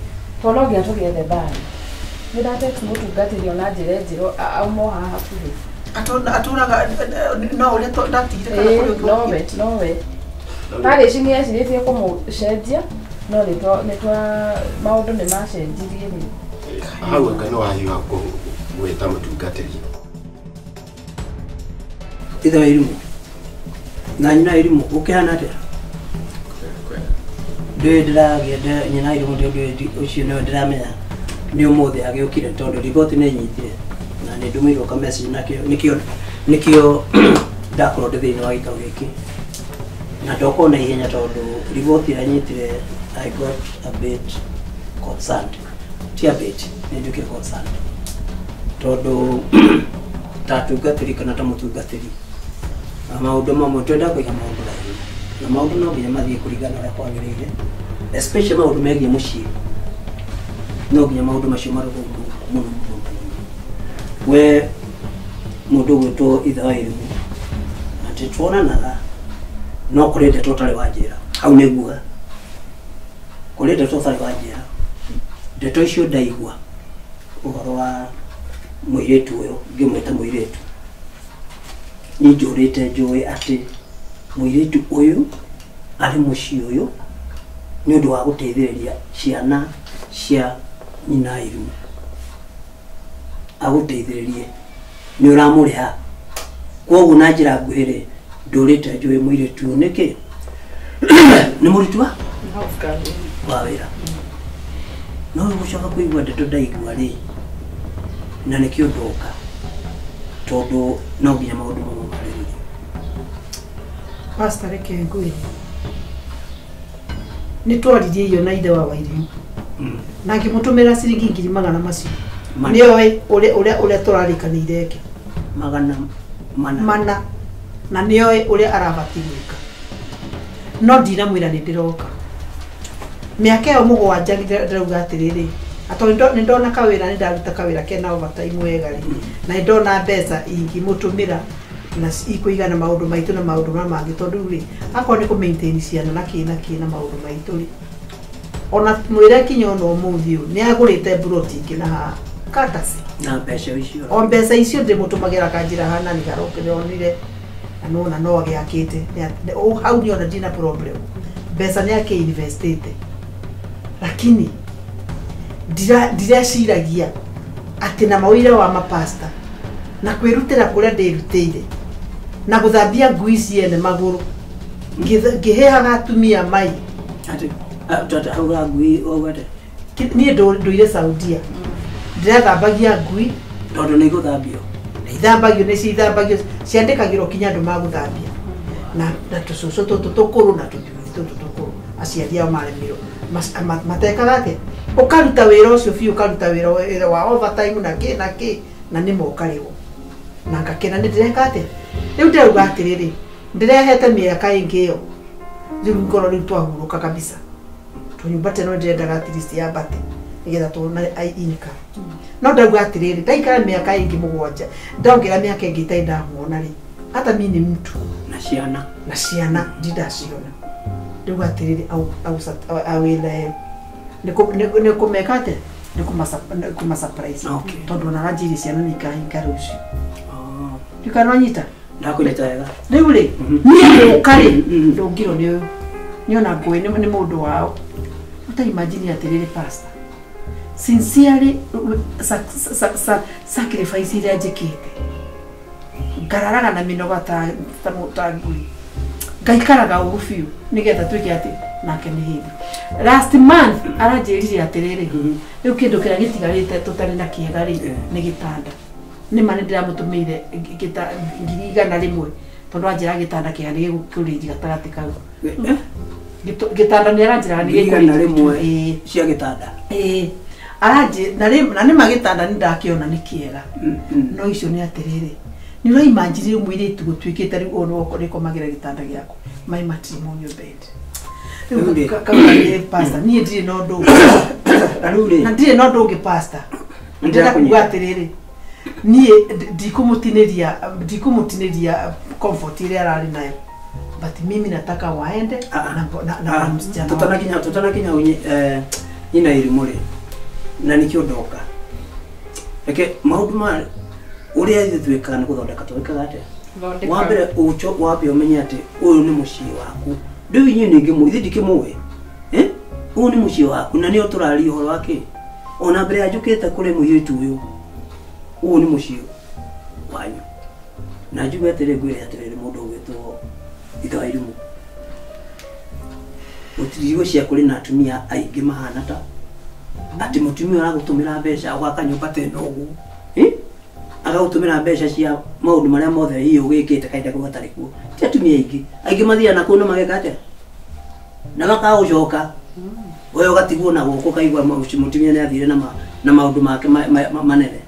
tondu no nginya tugethe thayũ ni nda text mutungatiri ona njire njiro aumo haha hakuhi aturaga no uria ndatigire kana kuri ungi nowe nowe parish ni ecirĩtie kũmũcenjia no nĩtwa maũndũ nĩ macenjirie rĩ hau anga nĩ wahiũha gwĩta mũtungatĩri ithe wa irimũ na nyina irimũ gũkĩhana atĩa ndũĩ ndĩragĩa nyina irimũ ndĩ ũcio nĩwe ndĩramenya nĩ ũmũthĩ agĩũkire tondũ riboti nĩ nyitire na nĩ ndũmĩirwo ka message nakĩo nĩkĩo ndakorwo ndĩ thĩinĩ wa gĩikaro gĩkĩ na ndoka na ihenya tondũ riboti ĩrĩa nyitire I got a bit concerned ti a bit nĩ nduĩkire concerned tondũ ta atungatĩri kana ta mũtungatĩri maũndũ mamwe twenda kũiga maũndũ raini na maũndũ no nginya mathiĩ kũringana ũrĩa kwagĩrĩire especially maũndũ megiĩ mũciĩ no nginya maũndũ macio marorwo mũno mũno we mũndũ ũgwĩtwo ithe wa irimũ atĩ tuonanaga no kũrĩ ndeto ũtarĩ wanjĩra hau nĩguo kũrĩ ndeto ũtarĩ wanjĩra ndeto icio ndaigua ũhoro wa mũirĩtu ũyũ ngĩmwĩta mũirĩtu niĩ njũrĩte njũĩ atĩ mũirĩtu ũyũ arĩ mũciĩ ũyũ nĩ ũndũ wa gũteithĩrĩria ciana cia nyina irimũ agũteithĩrĩrie nĩ ũramũrĩha kwoguo na njĩra nguhĩ rĩ ndũrĩte njũĩ mũirĩtu ũyũ nĩkĩ nĩ mũruti wa wĩra no gũcoka kũigua ndeto ndaigua rĩ na nĩkĩo ndoka tondũ no nginya maũndũ mamwe marĩrĩrio. Pastor reke ngwĩre nĩ twaririe iyo na ithe wa Wairimu na ngĩmũtũmĩra ciringi ngiri magana macio nĩoĩ ũrĩa tũrarĩkanĩire eke magana mana na nĩoĩ ũrĩa arabatiĩ gwĩka no ndinamwĩra nĩ ndĩroka mĩaka ĩyo mũgwanja ndĩrauga atĩrĩrĩ atondũ nĩ ndona kawĩra nĩ ndaruta kawĩra kena overtime wega rĩ na nĩ ndona mbeca ingĩmũtũmĩra na ikũigana maũndũ maitũ na maũndũ marĩa mangĩ tondũ rĩ akorwo nĩ kũ maintain ciana na kĩ na kĩ na maũndũ maitũ rĩ ona mwĩre kinya ona ũmũthĩ ũyũ nĩ agũrĩte mburoti ingĩ na haha katasi na mbeca icio o mbeca icio ndĩmũtũmagĩra kanjĩra hana nĩ garokĩronire na nona no agĩakĩte hau nĩ ona ndina problem mbeca nĩ akĩ investĩte lakini ndireciragia atĩ na mawĩra wa mapasta na kwĩrutĩra kũrĩa ndĩrutĩire na gũthambia ngui ciene magũrũ ngĩheaga atumia mai atĩ tata ngui wauga niĩ ndũire Saudia ndĩrathambagia ngui tondũ nĩ igũthambio ithambagio nĩ cithambagio ciandĩkagĩrwo kinya andũ magũthambia na tũcũcũ tũtũ tũkũrũ na tũthuri tũtũ tũkũrũ aciari ao maremirwo matekaga atĩa ũkaruta wĩra ũcio biũ ũkaruta wĩra wa overtime na kĩ na kĩ na nĩ mokarĩhwo na ngakena nĩ ndĩreka atĩa rĩu ndĩrauga atĩrĩrĩ ndĩrehete mĩaka ĩngĩ ĩyo rĩu ngoro rĩu twahurũka kabisa tũnyũmba teno ndĩrendaga at least yambate nĩgetha tuone income no ndauga atĩrĩrĩ ndaikara mĩaka ĩngĩ mũgwanja ndaongerera mĩaka ĩngĩ itarĩ ndamuona rĩ hata mi ni mtu na ciana ndindaciona rĩu atĩrĩrĩ awĩra nĩ kũmeka atĩa nĩ kũma surprise tondũ ona aranjĩire ciana nĩ ikahinga rũciũ ndikananyita ndakũnyita wega rĩu rĩ niĩ gũka rĩ ndũngirwo nĩ ũyũ nĩona ngũĩ nĩ mũndũ wao ũta imagine atĩrĩrĩ pastor sincerely sacrifice iria njĩkĩte ngararaga na mĩnoga ta ngui ngaikaraga ũru biũ nĩgetha tuĩke atĩ nake nĩ hĩndĩ last month aranjĩrire atĩrĩrĩ rĩu kĩndũ kĩrĩa gĩtigarĩte tũtarĩ na kĩega rĩ nĩ gĩtanda nĩ ma nĩ ndĩramũtũmĩire 100,000 tondũ anjĩra gĩtanda kĩega nĩ gĩgũkũrĩria gatagatĩ kau gĩtanda nĩ aranjĩraga nĩ gĩkũrĩria cia gĩtanda ĩĩ aranjĩ na nĩ ma gĩtanda nĩ ndakĩona nĩ kĩega no icio nĩ atĩrĩrĩ nĩ ũraimagine rĩu mũirĩtu gũtuĩkĩte rĩu ũũ nĩkomagĩra gĩtanda gĩaku my matrimonial bed Rĩu pastor niĩ ndirĩ na ũndũ ũngĩ. Na ndirĩ na ũndũ ũngĩ pastor. Ndĩrenda kuga atĩrĩrĩ niĩ ndikũmũtinĩria comfort ĩrĩa ararĩ nayo. But mimi nataka waende na msichana. Tutanakinya nyina irimũ rĩ na nikĩo ndoka. Reke maũndũ ma ũrĩa ithuĩ twĩkaga nĩ gũthondeka twĩkaga atĩa? Wa mbere ũcho wambe ũmenye atĩ ũyũ nĩ mũciĩ waku. Rĩu inyuĩ ningĩ ithuĩ ndikĩmũĩ. Ũyũ nĩ mũciĩ waku na nĩo tũraria ũhoro wa kĩ? Ona mbere ya njũkĩte kũrĩ mũirĩtu ũyũ. Ũyũ nĩ mũciĩ wanyu. Na njuge atĩrĩ ngwĩre atĩrĩrĩ mũndũ ũgwĩtwo Ithe wa Irimũ. Gũtirĩ cia kũrĩ na atumia aingĩ mahana ta atĩ mũtumia aragũtũmĩra mbeca ũgaka nyũmba ta ĩno ũguo. Agagũtũmĩra mbeca cia maũndũ marĩa mothe hihi ũgĩkĩte kahinda kau gatarĩ kuo. Ti atumia aingĩ. Aingĩ mathiaga na kũu na mageka atĩa? Na makaga gũcoka. We ũgatigwo na gũkũ ũkaigua mũtumia nĩ athire na maũndũ make manene.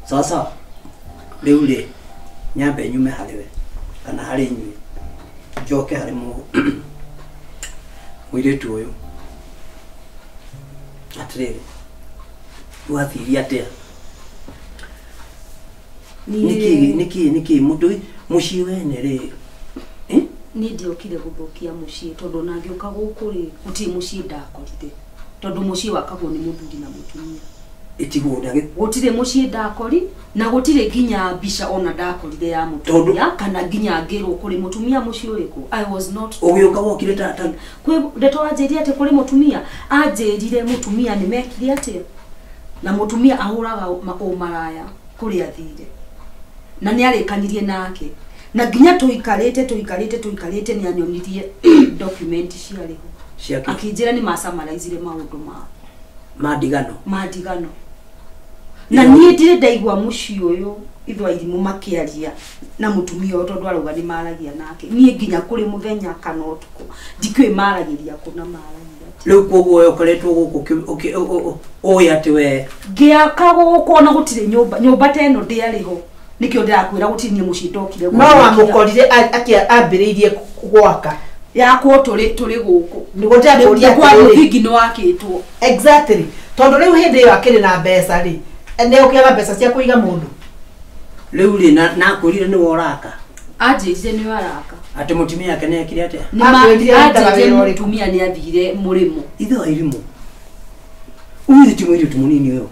Sawa sawa. Rĩu rĩ nyambe nyume harĩ we kana harĩ inyuĩ njoke harĩ mũirĩtu ũyũ. Atĩrĩrĩ wathirie atĩa? Nĩkĩ mũndũ mũciĩ wene rĩ? Niĩ ndiokire gũthũkia mũciĩ tondũ ona ngĩũka gũkũ rĩ gũtirĩ mũciĩ ndakorire tondũ mũciĩ wakagwo nĩ mũthuri na mũtumia. Ĩtigwo gũtirĩ mũciĩ ndakori na gũtirĩ nginya mbica ona ndakorire ya mũtumia kana nginya ngĩrwo kũrĩ mũtumia mũciĩ ũrĩkũ. I was not ũgĩũka wokire tata kwĩ ndeto anjĩrire atĩ kũrĩ mũtumia anjĩrire mũtumia nĩ mekire atĩa na mũtumia ahũraga ũmaraya kũrĩa athire na nĩ arĩkanirie nake na nginya tũikarĩte nĩ anyonirie document ciarĩ ho akĩnjĩra nĩ masamaraizire maũndũ ma ndigano na niĩ ndirĩ ndaigua mũciĩ ũyũ Ithe wa Irimũ makĩaria na mũtumia ũyũ tondũ arauga nĩ maragia nake. Niĩ nginya kũrĩ mũthenya kana ũtukũ ndikĩũĩ maragĩria kũ na maragia. Rĩu koguo we ũkoretwo gũkũ ũĩ atĩ we ngĩaka gũkũ ona gũtirĩ nyũmba ta ĩno ndĩarĩ ho nĩkĩo ndĩrakwĩra gũtirĩ niĩ mũciĩ ndokire. No wamũkorire ambĩrĩirie gwaka yakwo tũrĩ gũkũ nĩguo ndĩrakũria kwa mũthingi nĩ wakĩtwo. Exactly tondũ rĩu hĩndĩ ĩyo akĩrĩ na mbeca rĩ nĩ ũkĩaga mbeca cia kũiga mũndũ. Rĩu rĩ na akwĩrire nĩwe ũraka? Anjĩrire nĩwe araka. Atĩ mũtumia yake nĩ ekire atĩa? Anjĩrire mũtumia nĩ athire mũrĩmo. Ithe wa Irimũ ũyũ ti mũirĩtu mũnini ũyũ.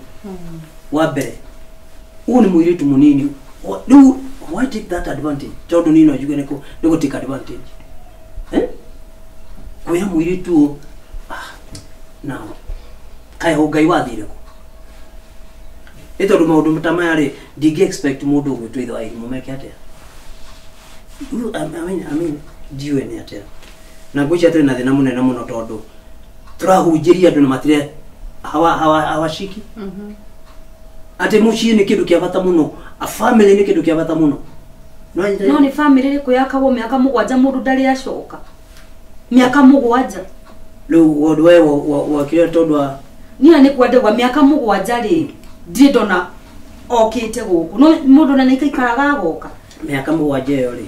Wa mbere ũyũ nĩ mũirĩtu mũnini. Rĩu why take that advantage? Tondũ niĩ no njuge nĩ gũ take advantage. Kwĩra mũirĩtu ũyũ now kaĩ Ngai wathire kũ? Nĩ tondũ maũndũ ta maya rĩ ndingĩ expect mũndũ ũgwĩtwo Ithe wa Irimũ meke atĩa? I mean ndiũĩ nĩ atĩa. Na ngwĩciria tũrĩ na thĩna mũnene mũno tondũ tũrahunjĩria andũ na matirĩ hawashiki. Atĩ mũciĩ nĩ kĩndũ kĩa bata mũno, a family nĩ kĩndũ kĩa bata mũno. No nĩ family ĩrĩkũ yakagwo mĩaka 7 mũndũ ndarĩ acoka? Mĩaka 7. Rĩu we wakire tondũ wa niĩ nĩ kwendegwa mĩaka 7 rĩ ndirĩ ndona okĩte gũkũ no mũndũ na nĩikaikaraga agoka mĩaka 7 ĩyo rĩ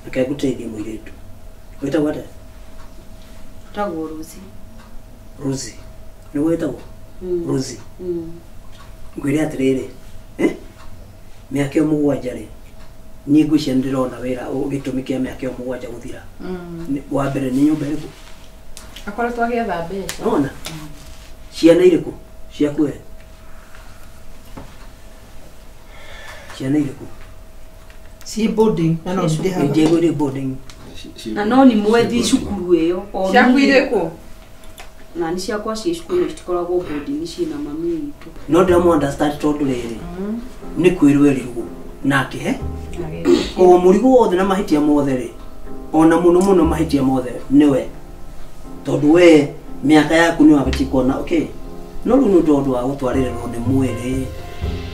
reke ngũteithie mũirĩtu. Wĩtagwo atĩa? Wĩtagwo Rosie. Rosie nĩguo wĩtagwo? Rosie. Ngwĩre atĩrĩrĩ mĩaka ĩyo 7 rĩ niĩ ngwĩciria nĩndĩrona wĩra gĩtũmi kĩa mĩaka ĩyo 7 gũthira. Wa mbere nĩ nyũmba ĩrĩkũ? Akoretwo agĩetha mbeca. Nona ciana irĩkũ ciaku we? Ciana irĩkũ? Ci boarding na no ndĩ haha. Njĩgũ boarding. Na no ni mwethi cukuru ĩyo. Ciaku irĩkũ? Na nĩ ciakwa ciĩ cukuru no citikoragwo boarding ciĩna mami witũ. No ndĩramũ understand tondũ rĩrĩ nĩ kwĩrwo erirwo na akĩhe koguo mũrigo wothe na mahĩtia mothe rĩ ona mũno mũno mahĩtia mothe nĩwe tondũ we mĩaka yaku nĩ wabatiĩ kuona okay no rĩu nĩ tondũ wa gũtwarĩrĩrwo nĩ mwĩrĩ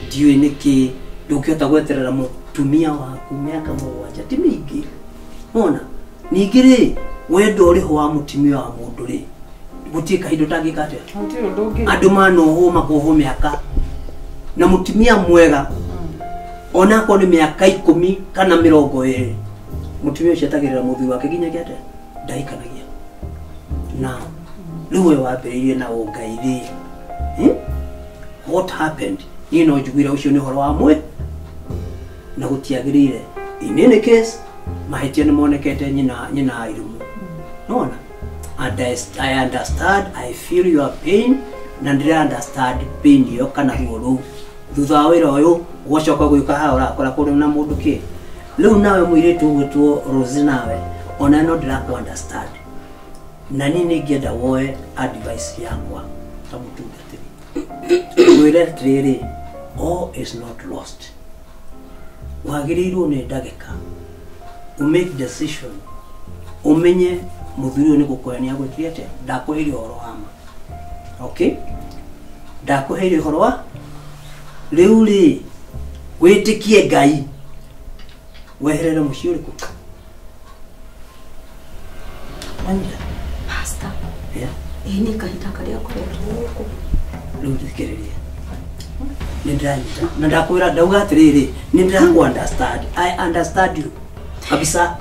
ndiũĩ nĩkĩ ndũngĩhota gweterera mũtumia waku mĩaka 7 ti mĩingĩ. Ona ningĩ rĩ wendo ũrĩho wa mũtumia wa mũndũ rĩ gũtirĩ kahinda ũtangĩka atĩa? Andũ manohwo makohwo mĩaka na mũtumia mwega ona akorwo nĩ mĩaka 10 kana 20 mũtumia ũcio etagĩrĩra mũthuri wake nginya atĩa? Ndahikanagia. Now rĩu we wambĩrĩirie na ũngai rĩ, what happened? Niĩ no njugire ũcio nĩ ũhoro wa mwe na gũtiagĩrĩire. In any case, mahĩtia nĩ monekete nyina Irumu. Nona? And I understand, I feel your pain, na ndĩra understand pain ĩyo kana ruo rũu. Thutha wa wĩra ũyũ ũgacoka gũĩka haha ũrakora kũrĩ na mũndũ kĩ. Rĩu nawe mũirĩtu ũgwĩtwo Rose nawe, ona no ndĩrakũ understand. Na niĩ nĩngĩenda woe advice yakwa ta mũtungatĩri. Ngwĩre atĩrĩrĩ, all is not lost. Wagĩrĩirwo nĩ ndagĩka make decision, umenye mũthuri ũyũ nĩ gũkũhe nĩ agwĩkire atĩa, ndakũheire ũhoro wa ma. Okay? Ndakũheire ũhoro wa rĩu rĩ, wĩtĩkie Ngai weherere mũciĩ ũrĩkũ? Wanyita? Pastor. Yeah. Ĩ nĩ kahinda karĩa ngoretwo gũkũ. Rĩu thikĩrĩria. Nĩ ndĩranyita na ndakwĩra ndauga atĩrĩrĩ, nĩ ndĩrakũ understand. I understand you kabisa.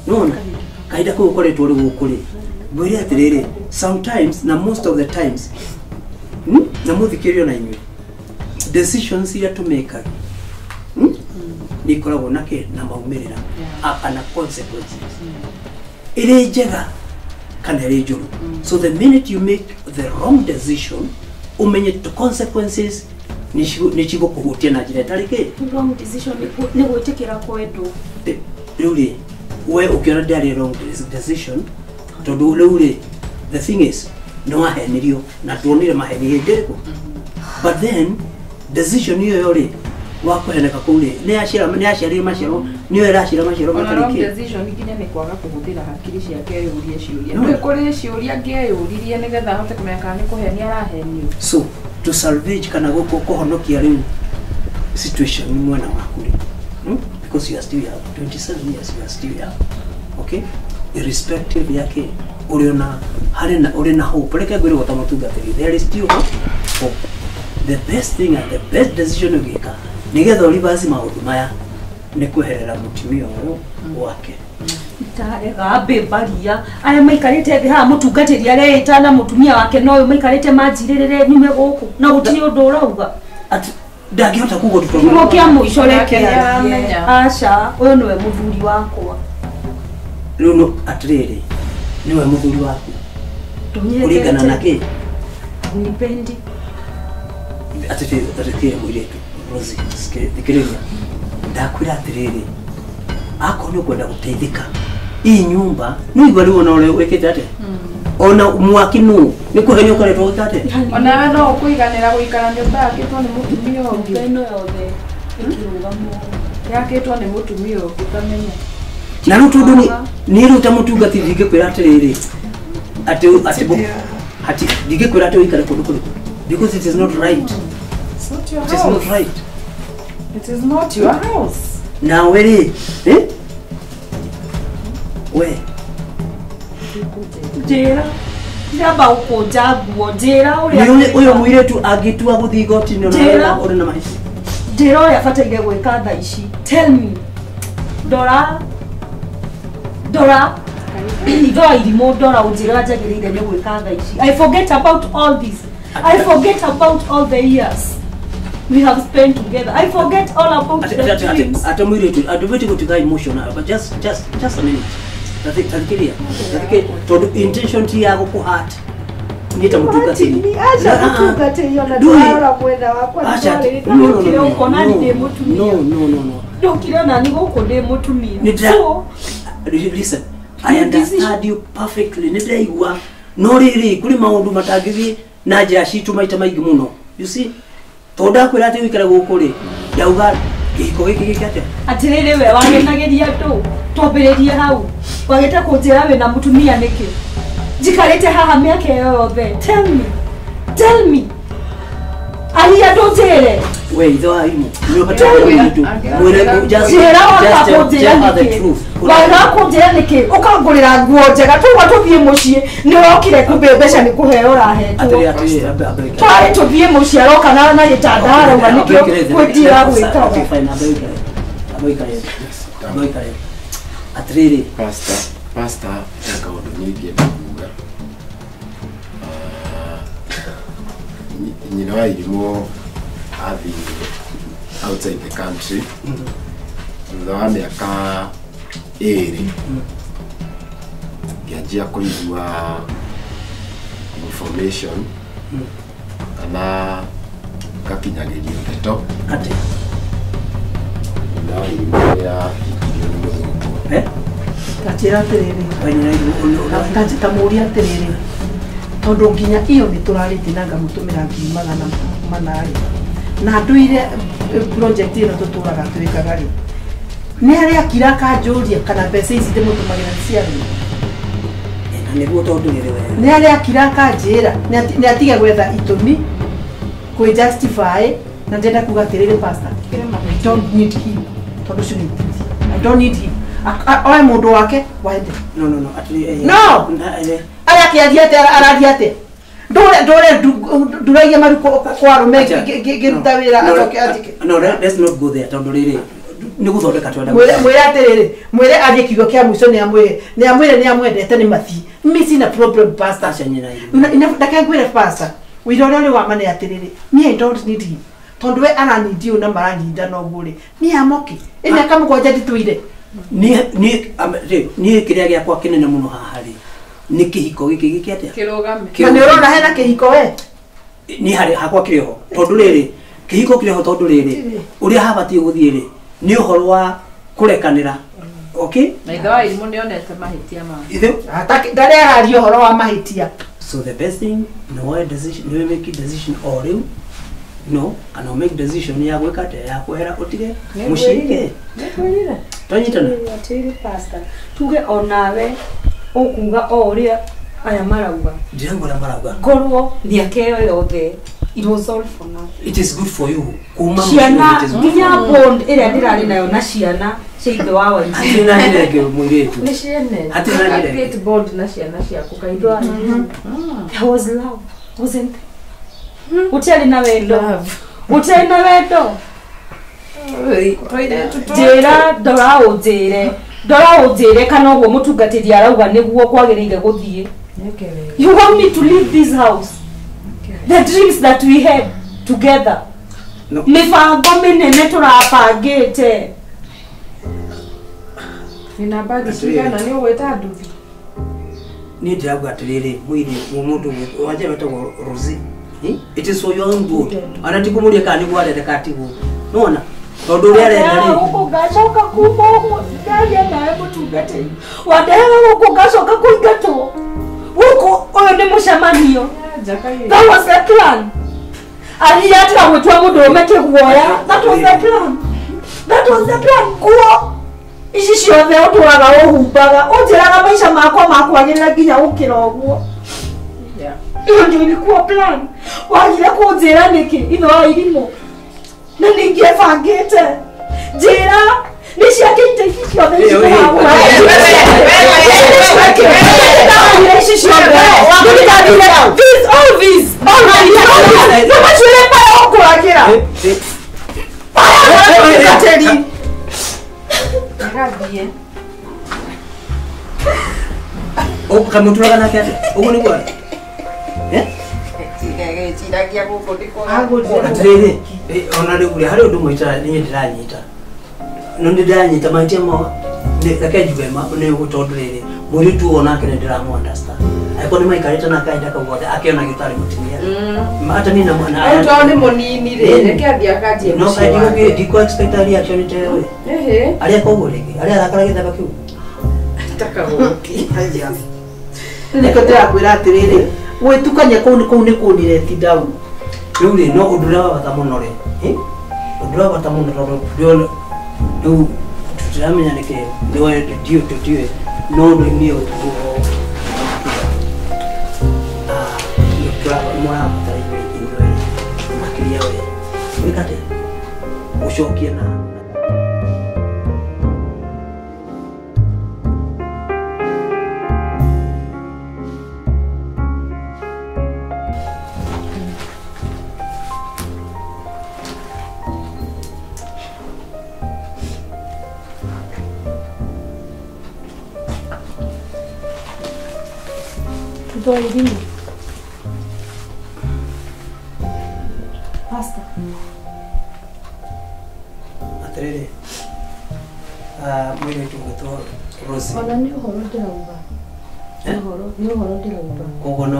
Nona kahinda kau ũkoretwo ũrĩ gũkũ rĩ, ngwĩre atĩrĩrĩ, sometimes na most of the times, na mũthikĩrĩrio na inyuĩ, decisions iria tũmĩkaga nĩ ikoragwo na kĩ na maumĩrĩra kana consequences, ĩrĩ njega kana ĩrĩ njũru. So the minute you make the wrong decision, umenye the consequences nĩ cigũkũhutia na njĩra ĩtarĩ kĩ. Wrong decision nĩ gwĩtĩkĩra kwendwo. Rĩu rĩ, we ũkĩona ndĩarĩ wrong decision, tondũ rĩu rĩ, the thing is, nĩ wahenirio na tuonire maheni hĩndĩ ĩrĩkũ. But then decision ĩyo rĩ, wakũheneka kũu rĩ, nĩ yaciarire maciaro, nĩyo ĩraciara maciaro Ona matarĩ wrong kĩ. decision nginya nĩ kwaga kũhũthĩra hakiri ciake eyũrie ciũria. No. Nĩ kũrĩ ciũria angĩeyũririe nĩgetha ahote kũmenya kana nĩ kũhenia arahenio. So to salvage kana kũhonokia rĩu situation mwena waku rĩ, because you are still young, 27 years, you are still young, okay, irrespective yake ũrĩ ona harĩ na ũrĩ na hope. Reke ngwĩre gwata mũtungatĩri, there is still hope. The best thing and the best decision ũngĩka nĩgetha ũrivaci maũndũ maya nĩ kweherera mũtumia ũyũ wake. Ndarega mbĩmbaria aya maikarĩte thĩ haha mũtungatĩri areĩta na mũtumia wake no ũyũ maikarĩte manjirĩrĩre nyume gũkũ na gũtirĩ ũndũ ũrauga. Ati ndangĩhota kuga ũndũ tondũ Kiugo kĩa mũico reke Nake nĩaramenya. aca, ũyũ nĩwe mũthuri wakwa. Rĩu no atĩrĩrĩ, nĩwe mũthuri waku kũringana na kĩ? Nipendi. Atĩrĩrĩ mũirĩtu Rosie, thikĩrĩria, ndakwĩra atĩrĩrĩ, akorwo nĩ ũkwenda gũteithĩka ii nyumba nĩ igua rĩu ona ũrĩa wĩkĩte atĩa, ona mwaki nũ nĩ kũhenio ũkoretwo ũgĩka atĩa. Onawe no ũkũiganĩra gũikara nyũmba yakĩtwo nĩ mũtumia ũngĩ. Nyũmba ĩno yothe ĩkĩrũgamwo. Yakĩtwo nĩ mũtumia ũngĩ ũtamenya. Na rĩu tondũ niĩ rĩu ta mũtungatĩri ndingĩkwĩra atĩrĩrĩ, atĩ ndingĩkwĩra atĩ ũikare kũndũ kũrĩkũ, because it is not right. It's not your It is not house. right. It is not your house. Nawe rĩ, we Njĩra ndamba gũkũnja nguo, njĩra ũrĩa ũyũ mũirĩtu angĩtua gũthiĩ igoti-inĩ ona Njĩra. ũrĩ na mahĩtia. Njĩra ũrĩa bataire gwĩka thaa ici. Tell me. Ndora ithoa irimũ, ndora ũnjĩre ũrĩa njagĩrĩire nĩ gwĩka thaa ici. I forget about all this. I forget about all the years we have spent together. I forget all about the dreams. Ate mũirĩtu andũ gũtiga emotional, but just a minute. Tathikĩrĩria, tondũ intention ti ya gũkũ-hurt. Niĩ ta mũtungatĩri. Aca mũtungatĩri ona ndĩrarora mwena wakwa. Ndũkire ũkona ni ndĩ mũtumia. No. Ndũkire ona ni gũkũ ndĩ mũtumia. So listen, I understand you perfectly. Nĩ ndĩraigua no rĩrĩ kũrĩ maũndũ matangĩthiĩ na njĩra citũ maita maingĩ mũno. You see, tondũ ndakwĩra atĩ ũikare gũkũ rĩ, ndauga kĩhiko gĩkĩ gĩke atĩa? Atĩrĩrĩ we wagenagĩria andũ, twambĩrĩrie hau. Wagĩte kũnjĩra wĩna mũtumia nĩkĩ? Njikarĩte haha mĩaka ĩyo yothe. Tell me. Tell me. Aria andũ njĩre. We ithe wa imu, nĩ ũbataire mũirĩtu mwĩre just tell her the truth. Waga kũnjĩra nĩkĩ? Ũkangũrĩra nguo njega tũgwa tũthiĩ mũciĩ, nĩ wokire kũmbe mbeca nĩ kũheo ũrahetwo. Atĩrĩ Twarĩ tũthiĩ mũciĩ aroka na gĩtanda arauga nĩkĩo kwĩnjĩra gwĩkaga. Atĩrĩrĩ Pastor, he kaũndũ niĩ ingĩenda kuga. Nyina wa irimũ athiĩ outside the country thutha wa mĩaka 2 ngĩanjia kũigua information kana ngakinyagĩrio ndeto atĩ nyina wa irimũ nĩahikirio nĩ mũthũngũ. Ngachira atĩrĩrĩ, tamũria atĩrĩrĩ, tondũ nginya iyo nĩ tũrarĩtie na ngamũtũmĩra 400,000 rĩ, na ndũire project ĩno tũtũraga twĩkaga rĩ, nĩ harĩa akira akanjũria kana mbeca ici ndĩmũtũmagĩra nĩ cia rĩ? Na nĩguo tondũ rĩrĩ wega. Nĩ harĩa akira akanjĩra nĩ atige gwetha itũmi kwĩ justify, na ndĩrenda kuga atĩrĩrĩ pastor, I don't need him, tondũ ũcio nĩ ititi. I don't need him. Oe mũndũ wake waende. No no no atĩrĩ no arĩa akĩaria atĩa araria atĩa ndũre nduragia maru kwa arũme ngĩruta wĩra acoke anjĩke. No, let's not go there tondũ rĩrĩ nĩ gũthondeka twenda. Mwĩre atĩrĩrĩ, mwĩre arie kiugo kĩa mũico nĩ amwĩre nĩ amwendete nĩ mathiĩ. Mimi sina problem pastor. Ndake ngwĩre pastor, wĩra ũrĩa ũrĩ wa ma nĩ atĩrĩrĩ, me I don't need him. Tondũ we aranindi ũũ na maraninda noguo rĩ, me am okay. Ĩ mĩaka 7 nditũire. Niĩ kĩrĩa gĩakwa kĩnene mũno haha rĩ nĩ kĩhiko gĩkĩ gĩkĩ atĩa kĩrũgame. Na nĩ ũrona hena kĩhiko we? Niĩ harĩ hakwa kĩrĩ ho tondũ rĩrĩ kĩhiko kĩrĩ ho tondũ rĩrĩ ũrĩa habatiĩ gũthiĩ rĩ nĩ ũhoro wa kũrekanĩra. Okay? Na ithe wa irimũ nĩonete mahĩtia make. Ithe ndarĩ araria ũhoro wa mahĩtia. So the best thing no decision no make decision o rĩu no kana make decision ya gwĩka atĩa ya kwehera ũtige mũciĩ. Nĩngwĩrire. Twanyitana. Atĩrĩ pastor, tuge onawe ũkuga o ũrĩa aya marauga. Ndĩrauga ũrĩa marauga. Ngorwo mĩaka ĩyo yothe it was all for nothing. It is good for you. Kuma ciana nginya bond ĩrĩa ndĩrarĩ nayo na ciana cia ithe wa Wairimu. Hatirĩ na njĩra ĩngĩ mũirĩtu. Nĩ ciene. Hatirĩ na njĩra ĩngĩ. Create bond na ciana ciaku kaitũ. There was love, wasn't there? Gũtiarĩ na wendo. Gũtiarĩ na wendo. Njĩra ndora ũnjĩre. Ndora ũnjĩre kana ũguo mũtungatĩri arauga nĩguo kwagĩrĩire gũthiĩ. You want me to leave this house? The dreams that we had together. No. Mĩbango mĩnene tũrabangĩte. Nina bagi cigana nĩ ũgwĩta nduthi? Niĩ ndĩrauga atĩrĩrĩ, mwĩrĩ mũndũ wanja wetagwo Rosie. It is for your own good. Ana ti kũmũria kana nĩguo arenda kana tiguo. Nĩwona? Tondũ ũrĩa arenda rĩ. Gũkũ ngacoka kuma ũguo ndaria nawe mũtungatĩri. Wandehaga gũkũ ngacoka kũingatwo. Gũkũ ũyũ nĩ mũcemanio. That was the plan. Aria atiga gwĩtua mũndũrũme kĩguoya. That was the plan. That was the plan. Nguo ici ciothe ũtũraga ũhumbaga. Ũnjĩraga maica makwa makwagĩrĩra nginya gũkĩra ũguo. Iyo ndio ilikuwa plan. Wagire kũnjĩra nĩkĩ ithe wa irimũ. Na ningĩebangĩte. Njĩra nĩ ciake ite ici ciothe ici tũragũra. Ici ciothe. This, all this, all this. No macuĩre paya ũkũragĩra. Paya ũkũragĩra. Nĩgathiĩ. Kamũtũraga nake atĩa? Ũguo nĩguo arĩ? Atĩrĩrĩ, ona rĩu rĩ harĩ ũndũ ũmwe niĩ ndĩranyita. No nĩ ndĩranyita mahĩtia ma reke njuge nĩ tondũ rĩrĩ mũirĩtu ũyũ onake nĩ ndĩramũ understand. Angĩkorwo nĩ maikarĩte nake kahinda kau gothe akĩona gĩtarĩ mũtumia. Hata niĩ na Rĩu tondũ nĩ mũnini rĩ, reke athiĩ akanjie no mũciĩ wake. ndikũ expect a reaction ta ĩyo. Arĩa koguo rĩngĩ, arĩa arakara gĩthemba kĩu. Takagũki. Nĩkĩo ndĩrakwĩra atĩrĩrĩ, gwĩtukania kũu nĩ kũu nĩ kũnireti down. Rĩu rĩ no ũndũ ũrĩa wa bata mũno rĩ, ũndũ ũrĩa wa bata mũno tondũ ndĩrona rĩu tũtiramenya nĩkĩ nĩwe ndiũ tũtiũĩ no niĩ ũguo mũrabatara inyuĩ inyuĩ makĩria we gwĩka atĩa gũcokia na Ithe wa irimũ. Mũirĩtu ũgwĩtwo Rosie. Ona nĩ ũhoro ndĩrauga. Nĩ ũhoro ndĩrauga. Koguo no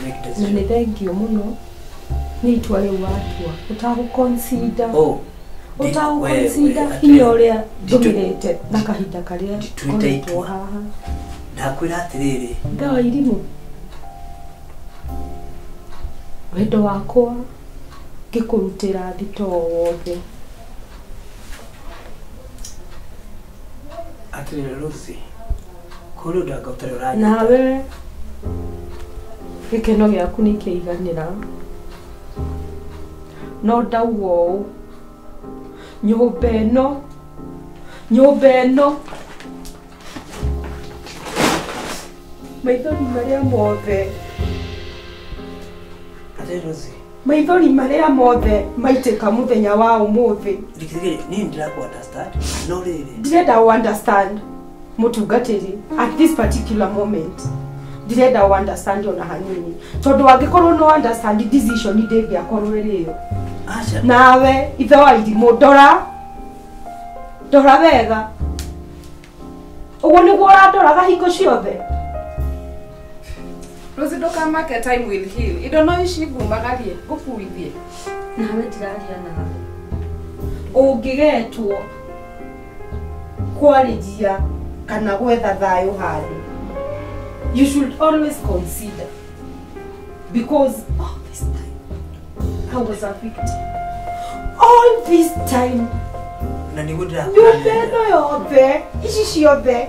make decision. Na nĩ thengio mũno nĩ itua rĩu watua. Ũtagũ-consider. Ũtagũ-consider hinya ũrĩa ndũmĩrĩte na kahinda karĩa ngoretwo haha. Ndakwĩra atĩrĩrĩ. Ndawa irimũ. Wendo wakwa ngĩkũrutĩra thitoo wothe. Atĩrĩrĩ Rosie, kũrĩ ũndũ anga ũtarĩ ũranyita. Nawe gĩkeno gĩaku nĩ kĩaiganĩra. No ndauga ũũ, nyũmba ĩno maithori marĩa mothe. Atĩrĩrĩ Rosie, maithori marĩa mothe maitĩka mũthenya wa ũmũthĩ. Niĩ ndĩrakũ understand, no rĩrĩ ndĩrenda ũ understand mũtungatĩri at this particular moment. Ndĩrenda ũ understand ona hanini, tondũ angĩkorwo no understand decision ndĩngĩakorwo ĩrĩ ĩyo. Nawe ithe wa irimũ, ndora wega. Ũguo nĩguo ũrandoraga hingo ciothe. Rosie, ndũkamake, time will heal. Indo no ici ngumagarie, ngũkuithie. Nawe ndiraria nawe. Ũngĩgetwo kwarĩria kana gwetha thayũ handũ, you should always consider, because all this time I was a victim. All this time na nĩguo ndĩrakwĩra. Nyũmba ĩno yothe, ici ciothe,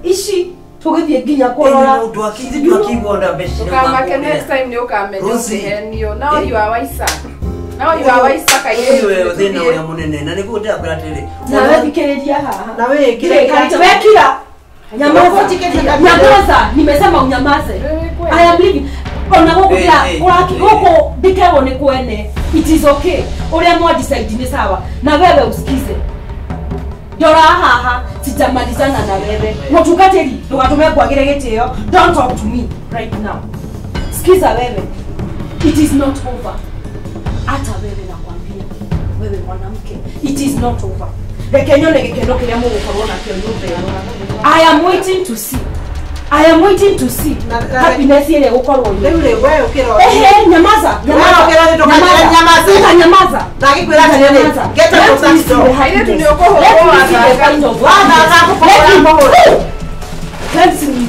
ici tũgĩthiĩ nginya kũrora. Ndũkamake, next time nĩ ũkamenya ũkĩhenio. Now you are wiser. Now you are wiser kairĩtu. Ũyũ thĩna ũrĩa mũnene, na nĩguo ndĩrakwĩra atĩrĩrĩ. Nawe thikĩrĩria haha. Na wewe wekira. Nyamaza, nimesema unyamaze. I am leaving. Ona gũkũ gũkũ ndĩkerwo nĩ kwene. It is okay. Ũrĩa mwa decide nĩ sawa. Na wewe usikize. Ndora haha, sijamalizana na wewe. Mũtungatĩri, ndũgatũme ngwagĩre gĩtĩo. Don't talk to me right now. Sikiza wewe. It is not over. Hata wewe nakwambia, wewe mwanamke, it is not over. Reke nyone gĩkeno kĩrĩa mũgũkorwo nakĩo nyũmba ĩno. I am waiting to see. I am waiting to see happiness ĩrĩa ĩgũkorwo. Rĩu rĩ, we ũkĩrora. Ehe, nyamaza. Nyamaza. Nyamaza. Ndagĩkwĩra atĩrĩrĩ, get out of that door. Airĩtu nĩ ũkũhũrwo.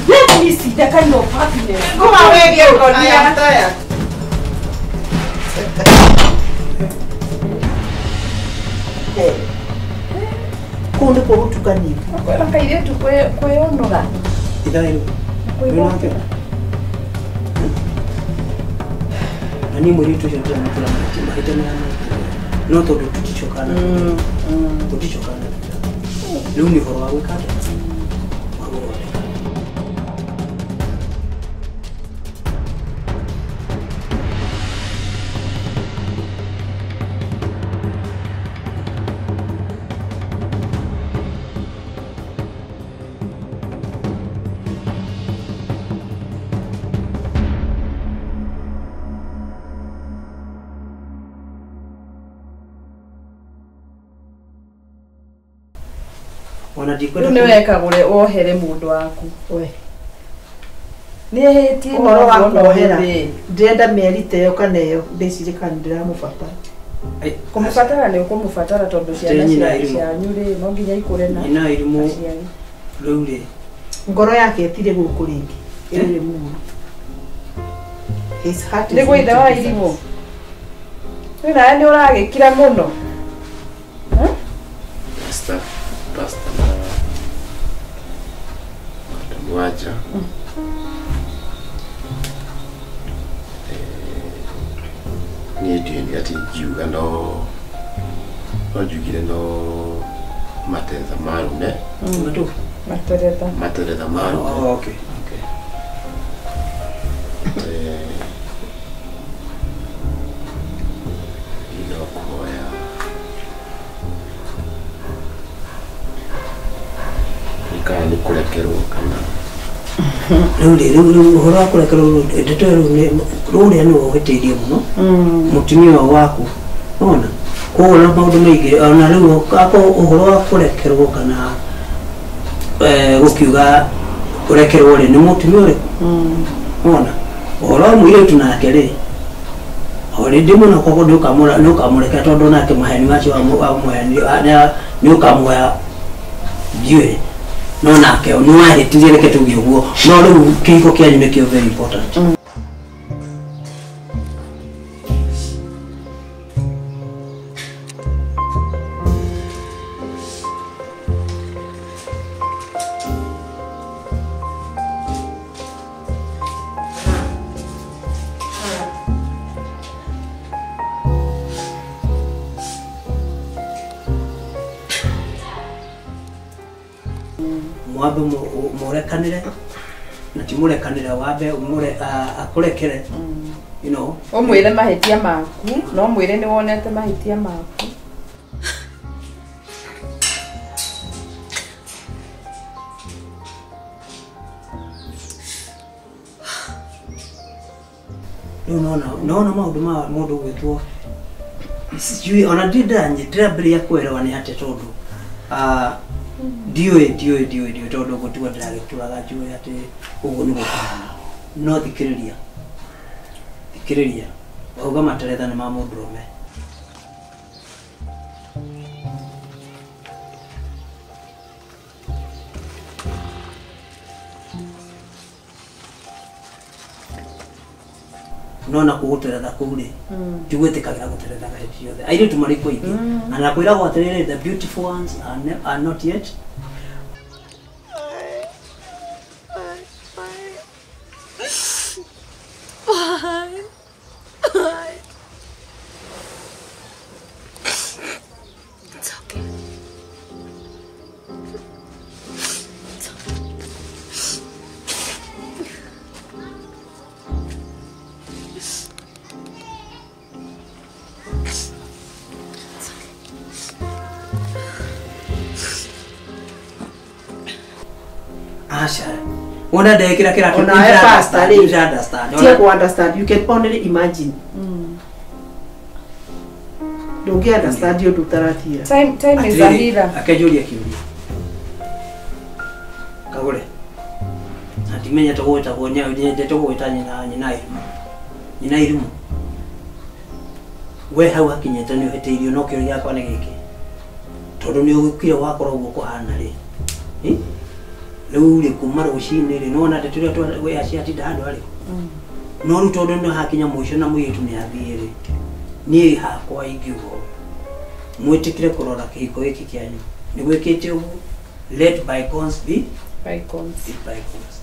Let me see the kind of happiness. Kuma wewe I am tired. Kũu nĩkuo gũtukanio. Kwĩra kairĩtu kwĩyũnũra. Ithaĩrũ. Na niĩ mũirĩtu ũcio ndĩramwĩkĩra mahĩtia marĩa no tondũ tũticokana. Tũticokana. Rĩu nĩ ũhoro wa gwĩka atĩa? Wa gũthondeka. Rĩu nĩ wekagũre wohere mũndũ waku. We. Nĩ ehĩtie ũhoro wa kuohera. Ndĩrenda mĩeri ta ĩyo kana ĩyo ndĩcirie kana ndĩramũbatara. Kũmũbatara nĩ ũkũmũbatara tondũ ciana cianyu rĩ no nginya ikũre na nyina irimũ rĩu rĩ ngoro yake ĩtirĩ gũkũ rĩngĩ ĩrĩ mũno. His heart is nĩguo ithe wa irimũ. Rĩu nawe nĩ ũragĩkira mũno. Pastor na Mwaja. Niĩ ndiũĩ nĩ atĩ ingiuga no njugire no materetha marume. Materetha. Materetha marume. Oh, okay. Okay. No kuhoya kana nĩ kũrekerwo kana rĩu rĩu ũhoro wa kũrekerwo ndeto ĩyo rĩu ũrĩa nĩwe ũhĩtĩirie mũno mũtumia waku ona Koguo na maũndũ maingĩ ona rĩu akorwo ũhoro wa kũrekerwo kana gũkiuga ũrekerwo rĩ nĩ mũtumia ũrĩkũ wona ũhoro wa mũirĩtu nake rĩ already mũno koguo nĩũkamũrekera tondũ nake maheni macio nĩũkamuoya ndiũĩ no nake nĩwahĩtirie reke tuge ũguo no rĩu kĩhiko kĩanyu nĩkĩo very important. Mwambe mũrekanĩre na ti mũrekanĩre wambe akũrekere you know ũmwĩre mahĩtia maku no mwĩre nĩ wonete mahĩtia maku. Rĩu nona maũndũ ma mũndũ gwĩtwo sijui ona ndĩrambĩrĩria kũerewa nĩ atĩa tondũ ndiũĩ tondũ gũtigwo ndĩragĩtũraga njũĩ atĩ ũguo nĩguo kũhana no thikĩrĩria wauga materetha nĩ ma mũndũrũme. Nona kũgũteretha kũu rĩ ti gwĩtĩkagĩra gũterethaga hĩndĩ ciothe airĩtu marĩ kuo aingĩ na kwĩragwo atĩrĩrĩ the beautiful ones are not yet. Why? It's okay. It's okay. It's okay. Asha. Ona ndekira kira ona e pastor ri understand. Ti ku understand you can only imagine. Ndungi understand yo ndutarathira. Time is a healer. Akejuria kiuria. Kagure. Atimenya tugwĩtagwo nyende tugwĩta nyina irimo. Nyina irimo. We hau hakinyĩte nĩ ũhĩtĩirio no kĩũria gĩakwa nĩ gĩkĩ. Tondũ nĩ ũgĩkire wakorwo ũguo kũhana rĩ. Rĩu rĩ kuma rũcinĩ rĩ nĩwona atĩ tũrĩa we aciatinda handũ harĩkũ no rĩu tondũ nĩ hakinya mũico na mũirĩtu nĩ athiĩ rĩ niĩ hakwa ingiuga mwĩtĩkĩre kũrora kĩhiko gĩkĩ kĩanyu nĩ gwĩkĩte ũguo let bygones be bygones.